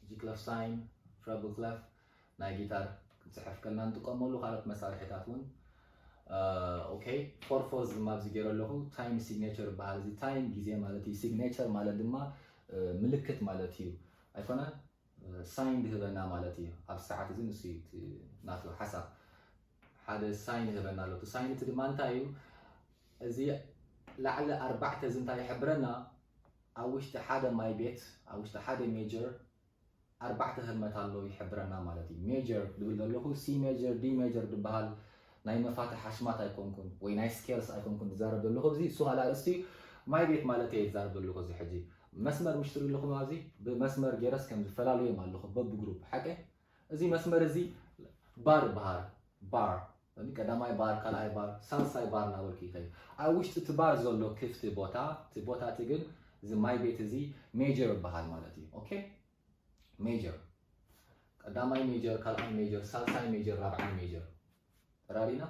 ጂ ክለፍ ሳይን፣ ትረብል ክለፍ ናይ ጊታር ክንጽሕፍ ከለና ንጥቀመሉ ካልኦት መሳርሒታት እውን። እ፣ ኦኬ፣ ፎር ፎርዝ ድማ ኣብዚ ገይረ ኣለኹ። ታይም ሲግኔቸር ይበሃል። እዚ ታይም ግዜ ማለት እዩ። ሲግኔቸር ማለት ድማ፣ እ፣ ምልክት ማለት እዩ። ኣይኮነ? ሳይን ዝህበና ማለት እዩ። ኣብ ሰዓት እዚ ንሱ እዩ እቲ ናቱ ሓሳብ። ሓደ ሳይን ይህበና ኣሎ። እቲ ሳይን እቲ ድማ እንታይ እዩ? እዚ ላዕሊ ኣርባዕተ እዚ እንታይ ይሕብረና? ኣብ ውሽጢ ሓደ ማይ ቤት፣ ኣብ ውሽጢ ሓደ ሜጀር ኣርባዕተ ህርመት ኣሎ ይሕብረና ማለት እዩ። ሜጀር ዝብል ዘለኹ ሲ ሜጀር፣ ዲ ሜጀር ዝበሃል ናይ መፋትሕ ኣሽማት ኣይኮንኩን፣ ወይ ናይ ስኬልስ ኣይኮንኩን ዝዛረብ ዘለኹ። እዚ እሱ ካልእ ኣርእስቲ እዩ። ማይ ቤት ማለት እየ ዝዛረብ ዘለኹ እዚ ሕጂ። መስመር ምሽ ትርኢ ኣለኹም ኣብዚ ብመስመር ገይረስ ከም ዝፈላለዮም ኣለኹ በብግሩፕ። ሓቀ፣ እዚ መስመር እዚ ባር ይበሃል። ባር፣ ቀዳማይ ባር፣ ካልኣይ ባር፣ ሳልሳይ ባር እናበልኩ ይኸይድ። ኣብ ውሽጢ እቲ ባር ዘሎ ክፍቲ ቦታ፣ እቲ ቦታ እቲ ግን እዚ ማይ ቤት እዚ ሜጀር ይበሃል ማለት እዩ። ኦኬ፣ ሜጀር፣ ቀዳማይ ሜጀር፣ ካልኣይ ሜጀር፣ ሳልሳይ ሜጀር፣ ራብዓይ ሜጀር። ተራዲና?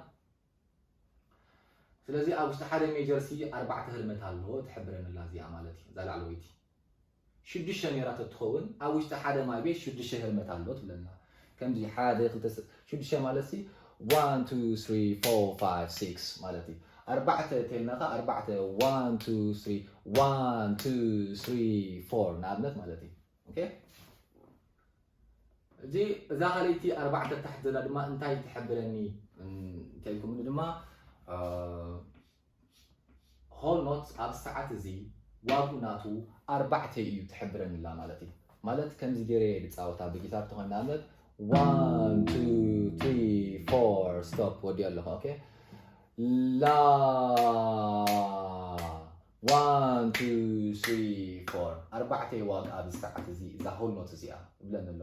ስለዚ ኣብ ውሽጢ ሓደ ሜጀር ሲ ኣርባዕተ ህርመት ኣለዎ ትሕብረንላ እዚኣ ማለት እዩ፣ እዛ ላዕለወይቲ። ሽዱሽተ ሜራ ተትኸውን ኣብ ውሽጢ ሓደ ማይ ቤት ሽዱሽተ ህርመት ኣሎ ትብለና። ከምዚ ሓደ፣ ክልተ፣ ስ-፣ ሽዱሽተ ማለት ሲ ዋን፣ ቱ፣ ስሪ፣ ፎር፣ ፋይቭ፣ ሲክስ ማለት እዩ። ኣርባዕተ ተልናኻ ኣርባዕተ፣ ዋን፣ ቱ፣ ስሪ፣ ዋን፣ ቱ፣ ስሪ፣ ፎር ንኣብነት ማለት እዩ። ኦኬ? እዚ፣ እዛ ካልኣይቲ ኣርባዕተ ታሕቲ ዘላ ድማ እንታይ ትሕብረኒ? እም፣ እንታይ ኢልኩምኒ ድማ፣ እ፣ ሆል ኖት ኣብ ሰዓት እዚ ዋግኡ ናቱ ኣርባዕተ እዩ ትሕብረንላ ማለት እዩ። ማለት ከምዚ ገይረ እየ ዝጻወታ ብጊታር ተኾይኑ ንኣብነት ዋን፣ ቱ፣ ትሪ፣ ፎር፣ ስቶፕ ወዲኦ ኣለኹ። ኦኬ? ላ፣ ዋን፣ ቱ፣ ስሪ፣ ፎር። ኣርባዕተ ዋጋ ኣብዚ ሰዓት እዚ፣ እዛ ሆል ኖት እዚኣ እብለኒ ኣሎ።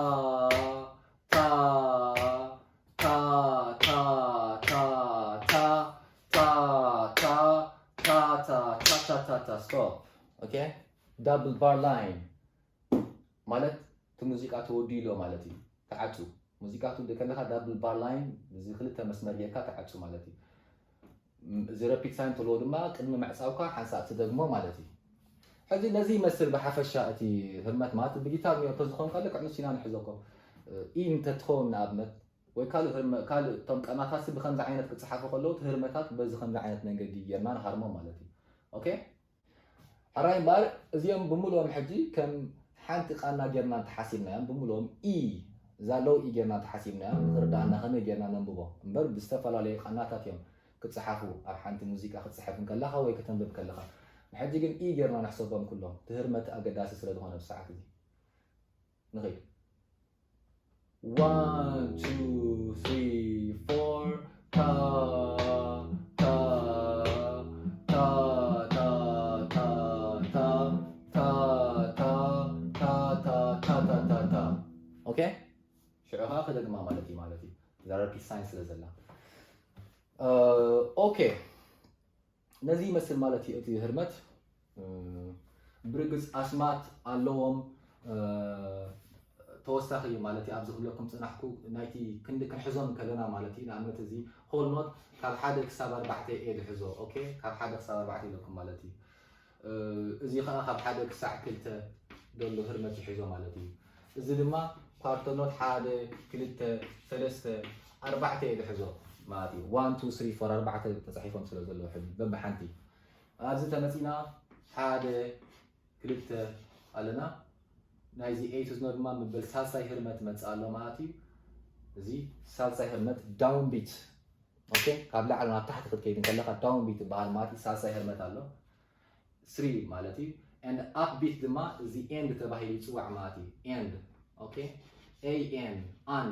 ታ ታ ታ ታ ታ ታ ታ ታ ታ ታ ታ ታ ታ ታ stop. Okay? Double bar line ማለት እቲ ሙዚቃ ተወዲኡ ኣሎ ማለት እዩ። ተዓጹ። ሙዚቃ ክትውድእ ከለኻ double bar line እዚ ክልተ መስመር ጌርካ ትዓጹ ማለት እዩ። እዚ repeat sign ትብሎ ድማ ቅድሚ ምዕጻውካ ሓንሳእ ትደግሞ ማለት እዩ። ሕዚ ነዚ ይመስል ብሓፈሻ እቲ ህርመት ማለት ብጊታር ኒዮ ተዝኾን ካልእ ክዕንስ ኢና ንሕዞ እኮ ኢ እንተትኸውን ንኣብነት ወይ ካልእ ህርመ ካልእ እቶም ቀናታት ብከምዚ ዓይነት ክጽሓፉ ከለዉ እቲ ህርመታት በዚ ከምዚ ዓይነት መንገዲ ጌርና ንሃርሞ ማለት እዩ። ኦኬ ሕራይ እምበኣር እዚኦም ብምሉኦም ሕጂ ከም ሓንቲ ቃና ጌርና እንተሓሲብናዮም ብምሉኦም ኢ እዛ ሎው ኢ ጌርና እንተሓሲብናዮም ንኽርድኣና ከመይ ጌርና ነንብቦ እምበር ብዝተፈላለዩ ቃናታት እዮም ክጽሓፉ ኣብ ሓንቲ ሙዚቃ ክትጽሕፍ እንከለኻ ወይ ከተንብብ ከለኻ ንሕጂ ግን ኢ ጌርና ንሕሰቦም ኩሎም ትህርመት ኣገዳሲ ስለ ዝኾነ ብሰዓት እዚ ንኸይድ One, two, three, four. Ta, ta, ta, ta, ta, ta, ta, ta, ta, ta, ta, ta, ta, ta, ta, ta, ta, ta. ኦኬ ሽዑ ከዓ ክደግማ ማለት እዩ ማለት እዩ እዛ ረፒት ሳይን ስለ ዘላ ኦኬ ነዚ ይመስል ማለት እዩ እቲ ህርመት ብርግጽ ኣስማት ኣለዎም ተወሳኺ ማለት እዩ ኣብዚ ክብለኩም ጽናሕኩ ናይቲ ክንዲ ክንሕዞም ከለና ማለት እዩ ንኣብነት እዚ ሆል ኖት ካብ ሓደ ክሳብ ኣርባዕተ ኤ ድሕዞ ኦኬ ካብ ሓደ ክሳብ ኣርባዕተ ኢለኩም ማለት እዩ እዚ ከዓ ካብ ሓደ ክሳዕ ክልተ ዘሎ ህርመት ይሕዞ ማለት እዩ እዚ ድማ ኳርተር ኖት ሓደ ክልተ ሰለስተ ኣርባዕተ እየ ዝሕዞ ማለት እዩ one two three four ኣርባዕተ ተፃሒፎም ስለ ዘለዉ ሕዚ በብሓንቲ ኣብዚ ተመፂና ሓደ ክልተ ኣለና ናይዚ ኤይት ዝኖ ድማ ምበል ሳልሳይ ህርመት መፅእ ኣሎ ማለት እዩ እዚ ሳልሳይ ህርመት down beat ኦኬ ካብ ላዕሊ ናብ ታሕቲ ክትከይድ እንከለካ down beat ይበሃል ማለት እዩ ሳልሳይ ህርመት ኣሎ ስሪ ማለት እዩ and up beat ድማ እዚ ኤንድ ተባሂሉ ይፅዋዕ ማለት እዩ ኤንድ ኦኬ ኤ ኤን ኣን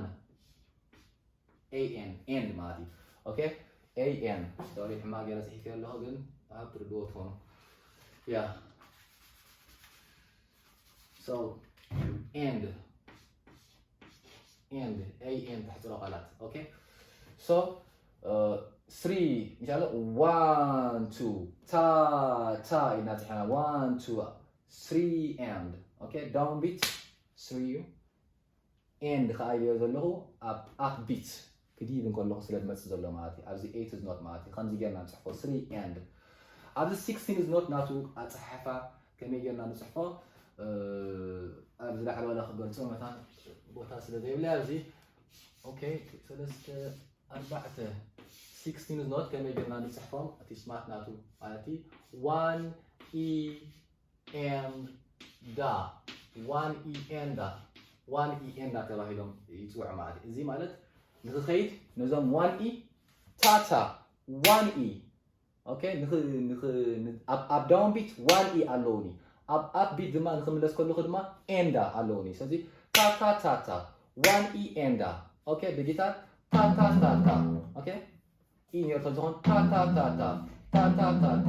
ኤ ኤን ኤንድ ማለት እዩ ኦኬ ኤ ኤን ሶሪ ሕማቅ ገይረ ፅሒፈ ኣለኹ ግን ኣብ ትርድዎ ትኾኑ ያ so ኤንድ ኤንድ ኤ ኤን ተሕፅሮ ቃላት okay so three እንሻላ one two ታ ታ ኢና ፅሒና one two three and okay down beat three እዩ and ከዓ እየ ዘለኹ ኣብ up beat ክድይብ እንከለኹ ስለ ዝመፅእ ዘሎ ማለት እዩ ኣብዚ eight is not ማለት እዩ ከምዚ ጌርና ንፅሕፎ three and ኣብዚ sixteen is not ናቱ ኣፀሓሕፋ ከመይ ጌርና ንፅሕፎ ኣብዚ ላዕለዋላ ክገልፆ መታን ቦታ ስለ ዘይብለይ ኣብዚ okay ሰለስተ ኣርባዕተ sixteen is not ከመይ ጌርና ንፅሕፎም እቲ smart ናቱ ማለት one e and da one e and da one e and da ተባሂሎም ይፅውዑ ማለት እዩ እዚ ማለት ንክኸይድ ነዞም one e ታታ one e okay ንኽ ንኽ ኣብ down beat one e ኣለውኒ ኣብ up beat ድማ ንክምለስ ከለኹ ድማ and da ኣለውኒ ስለዚ ታታ ታታ one e and da okay ብጊታር ታታ ታታ okay ኢ ነርቶ ዝኾን ታታታታ ታታታታ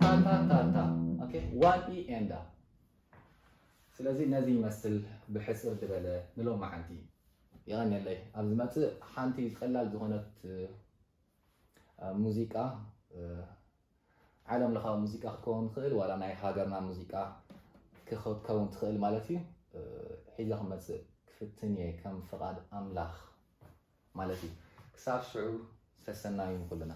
ታታታታ okay one e and da ስለዚ ነዚ ይመስል ብሕፅር ዝበለ ንሎማዓንቲ የቐንየለይ ኣብ ዝመፅእ ሓንቲ ቀላል ዝኾነት ሙዚቃ ዓለም ለኻዊ ሙዚቃ ክትከውን ትኽእል ዋላ ናይ ሃገርና ሙዚቃ ክትከውን ትኽእል ማለት እዩ ሒዘ ክመፅእ ክፍትን እየ ከም ፍቓድ ኣምላኽ ማለት እዩ ክሳብ ሽዑ ሰሰናዩ ንኩልና